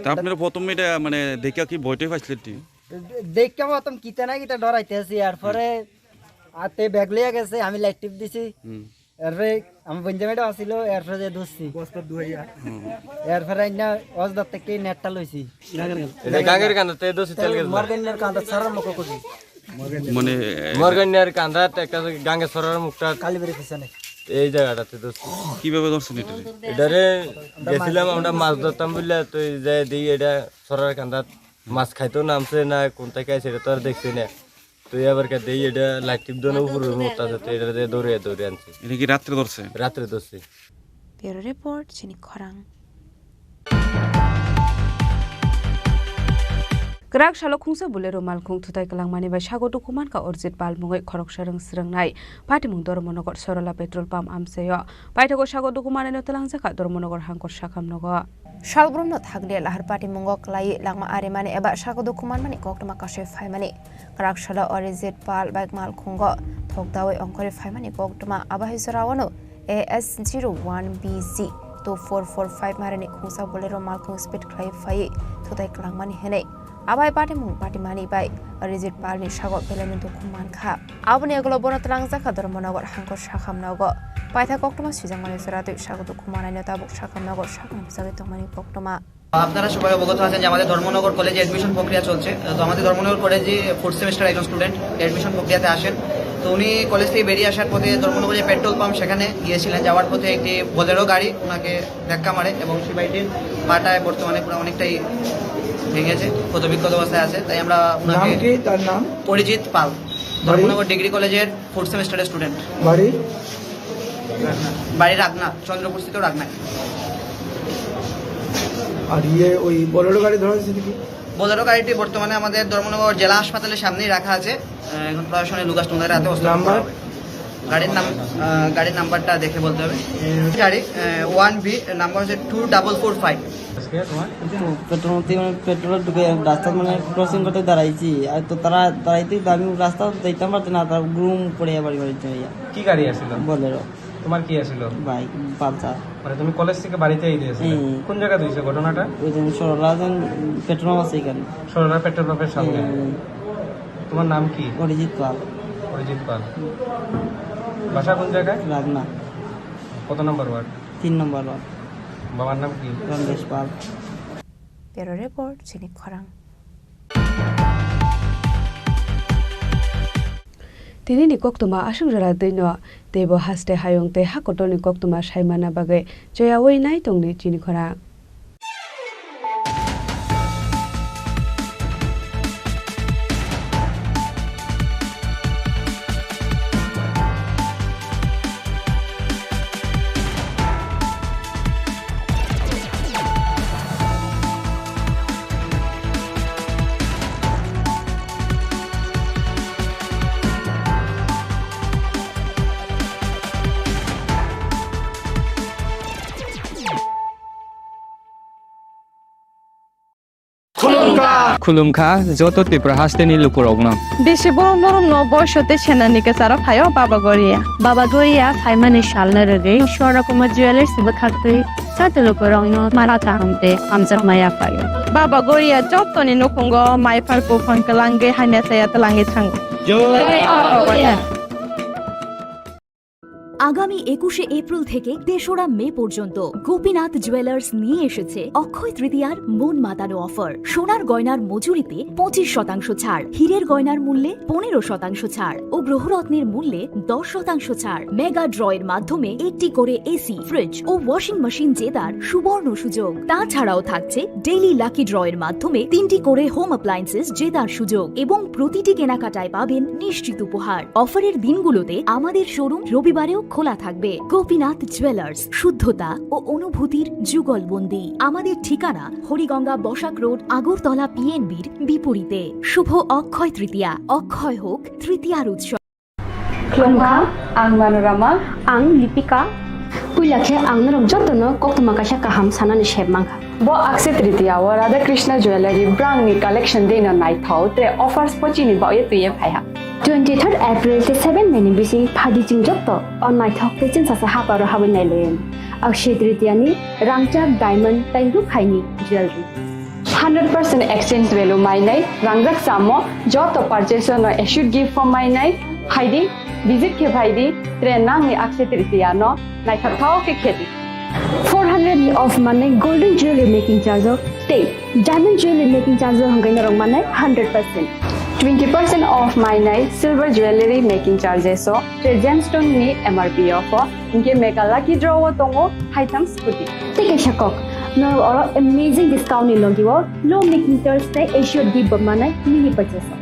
তা আপনারা প্রথমে এটা মানে দেখিয়া কি ভয়টাই পাইছিলেন নি? দেখে প্রথম কিতা না কিতা ডরাইতে আছি, এরপরে আতে ব্যাগ লইয়া গেছে, আমি লাইট টিপ দিছি। হুম। এরপরে আমি বঞ্জা ম্যাডাম আসিল, এরপরে যে ধরছি। হুম। এরপরে আইনা অজদার থেকে নেটটা লইছি। এটা গাঙ্গের কান্দাতে ধরছি, তেল গেছে না। মর্গানের কান্দা ছাড়ার মতো করছি। মানে, মর্গানের কান্দাত একটা গাঙ্গে সরার মুখটা কালীবাড়ির পিছনে। এই জায়গাটাতে ধরছি। কিভাবে ধরছেন এটা? এটারে গেছিলাম আমরা মাছ ধরতাম বললে, তো এই যে দেখি এটা সরার কান্দাত মাছ খাইতেও নামছে না, কোন থেকে আছে এটা তো আর দেখছি না। তো এবার কে দেই এটা লাইট টিপ দেওয়ার উপরে মুহূর্ত আছে, তো এটা দিয়ে দৌড়ে দৌড়ে আনছি। এটা কি রাত্রে ধরছে? রাত্রে ধরছি। Bureau report, chini khorang. Kwrak salo khungsa Bolero malkhung thutai kwlangmani bai sago dukumankha Orijit Pal mungwi khoroksa rwng swrwngnai. Patimung Dharmanagar Sorola petrol pump amchaio. Paithago sago dukumanino twlangjakha Dharmanagar hangkor sakham nogo. Salbrumno thakde lahar patimungo kwlaiwi langma arimani eba sago dukumanmani koktwma kasui phaimani. Kwrak salo Orijit Pal bai malkhungo thokdawi ongkhorwi phaimani koktwma abo hai joraono A S zero one B G two four four five marini khungsa Bolero malkhung speed khlai phaiwi thutai kwlangmani hwnwi. Abai patimung patimani bai Orijit Palni sago belai no dukhu mankha. Aboni ulo bono twlangjakha Dharmanagar hangkor sakham nogo. Paitha koktwma swijakmani joratwi sago dukhu manaino tabuk sakham nogo sakham bwsagwi tongmani koktwma. আপনারা সবাই অবগত আছেন যে আমাদের ধর্মনগর কলেজে অ্যাডমিশন প্রক্রিয়া চলছে। তো আমাদের ধর্মনগর কলেজে ফোর্থ সেমিস্টার একজন স্টুডেন্ট অ্যাডমিশন প্রক্রিয়াতে আসেন। তো উনি কলেজ থেকে বেরিয়ে আসার পথে ধর্মনগরে পেট্রোল পাম্প, সেখানে গিয়েছিলেন। যাওয়ার পথে একটি বোলেরো গাড়ি ওনাকে ধাক্কা মারে এবং সেই ভাইটির পাটায় বর্তমানে পুরো অনেকটাই ভেঙেছে, ক্ষতবিক্ষত অবস্থায় আছে। তাই আমরা নাম ওনাকে কি? তার নাম? অরিজিৎ পাল, বাড়ি? ধর্মনগর ডিগ্রি কলেজের ফোর্থ সেমিস্টারের স্টুডেন্ট। বাড়ি? বাড়ি রাগনা, চন্দ্রপুরস্থিত রাগনায়। আর ইয়ে, ওই বোলেরো গাড়ি ধরা হয়েছে কি? বোলেরো গাড়িটি বর্তমানে আমাদের ধর্মনগর জেলা হাসপাতালের সামনেই রাখা আছে। আহ, এখন প্রশাসনের লোক আসছে, ওনাদের হাতে হস্তান্তর করা নাম্বার? হবে। গাড়ির নাম, আহ, গাড়ির নাম্বারটা দেখে বলতে হবে। গাড়ি, আহ, ওয়ান বি, নাম্বার হচ্ছে টু ডাবল ফোর ফাইভ। আজকে তোমার? তো পেট্রোল, পেট্রোল ঢুকে রাস্তাত মানে ক্রসিং করতে দাঁড়াইছি। আর তো তারা দাঁড়াইতে, আমি রাস্তা যাইতাম পারছি না, তারা গ্রুম পড়ে বাড়ি বাড়ি যাইয়া। কি গাড়ি আছিল? বোলেরো। তোমার কি আছিল? Bike, Pulsar. মানে তুমি কলেজ থেকে বাড়িতে এই দিয়েছিলে? হুম। কোন জায়গায় হয়েছে ঘটনাটা? ওই যে সরলা যেন পেট্রোল আছে এখানে। সরলা পেট্রোল পাম্পের সামনে? হুম। তোমার নাম কি? অরিজিৎ পাল। অরিজিৎ পাল। বাসা কোন জায়গায়? রাগনা। কত নম্বর ওয়ার্ড? তিন নম্বর ওয়ার্ড। বাবার নাম কি? রমেশ পাল। Bureau report, chini khorang. Tini ni koktwma aswk jora twi no teibo haste hayung tei ha kotor ni koktwma sai manna bagwi choyaui nai tongdi chini khorang. Khulumkha joto Tripura hasteni lukurokno. Bisi borom borom no boiso tei senani kwcharo phaio Baba Goria. Baba Goria phaimani salno rwgwi Swarnakumar Jewellers bwkhaktwi joto lukurokno mara kaham tei hamjakma yaphaio. Baba Goria jotoni nukhungo maiphar buphang kwlangwi hamya chaya twlangwi thango. আগামী একুশে এপ্রিল থেকে তেসরা মে পর্যন্ত গোপীনাথ জুয়েলার্স নিয়ে এসেছে অক্ষয় তৃতীয়ার মন মাতানো অফার। সোনার গয়নার মজুরিতে পঁচিশ শতাংশ ছাড়, হীরের গয়নার মূল্যে পনেরো শতাংশ ছাড় ও গ্রহরত্নের মূল্যে দশ শতাংশ ছাড়। মেগা ড্রয়ের মাধ্যমে একটি করে এসি, ফ্রিজ ও ওয়াশিং মেশিন জেতার সুবর্ণ সুযোগ। তাছাড়াও থাকছে ডেইলি লাকি ড্রয়ের মাধ্যমে তিনটি করে হোম অ্যাপ্লায়েন্সেস জেতার সুযোগ এবং প্রতিটি কেনাকাটায় পাবেন নিশ্চিত উপহার। অফারের দিনগুলোতে আমাদের শোরুম রবিবারেও খোলা থাকবে। গোপীনাথ জুয়েলার্স, শুদ্ধতা ও অনুভূতির যুগলবন্দি। আমাদের ঠিকানা হরিগঙ্গা বসাক রোড, আগরতলা পিএনবির বিপরীতে। শুভ অক্ষয় তৃতীয়া, অক্ষয় হোক তৃতীয়ার উৎসব। Khulumkha, ang Manorama. Ang Lipika. Puila khe ang norok jotono koktwma kaisa kaham sanani sep mankha. Bo Akshaya Tritiya o Radha Krishna Jewellery brang ni collection dei no naithok tre offers pochini baoye twiye phaiha. Twenty third April tei seven May ni bising phadi chwng joto o naithok tei chwngsasa haparo habwi nailaiwi. Akshaya Tritiya ni rangchak diamond tei rukhaini jewellery. Hundred percent exchange value mainai, rangjak chamo, joto purchase no assured gift form mainai, phaidi, visit khe phaidi, tre nangni Akshaya Tritiya no naithok thao khe khedi. Four hundred ni off manai golden jewelry making charge o tei diamond jewelry making charge o hwnkhai norok manai hundred percent. Twenty percent off mainai silver jewelry making charges o tre gemstone ni M R P o pho hwnkhe mega lucky draw o tongo haitham scooty. Tei kaisa kok, norok oro amazing discount ni logi o low making charge tei assured gift bo manai mini purchase o.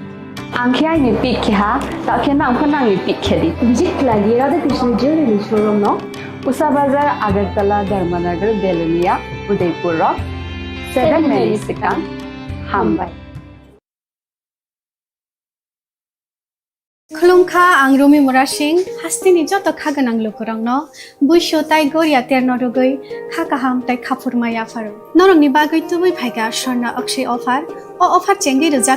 Ang khe aini pick khe ha, ta khe nang pho nangni pick khe di. Visit khlai di Radha Krishna Jewelry showroom no. Usa Bazar, Agartala, Dharmanagar, Belonia, Udaipur rok. Seven May ni swkang. Hambai. Khulumkha, ang Rumi Murasing, hasteni joto kha gwnang lukurokno buisu tai goria terno rwgwi kha kaham tai khaphurma yapharo. Norokni bagwi tubui phaikha Swarna Akshaya offer. O offer chengwi rwjak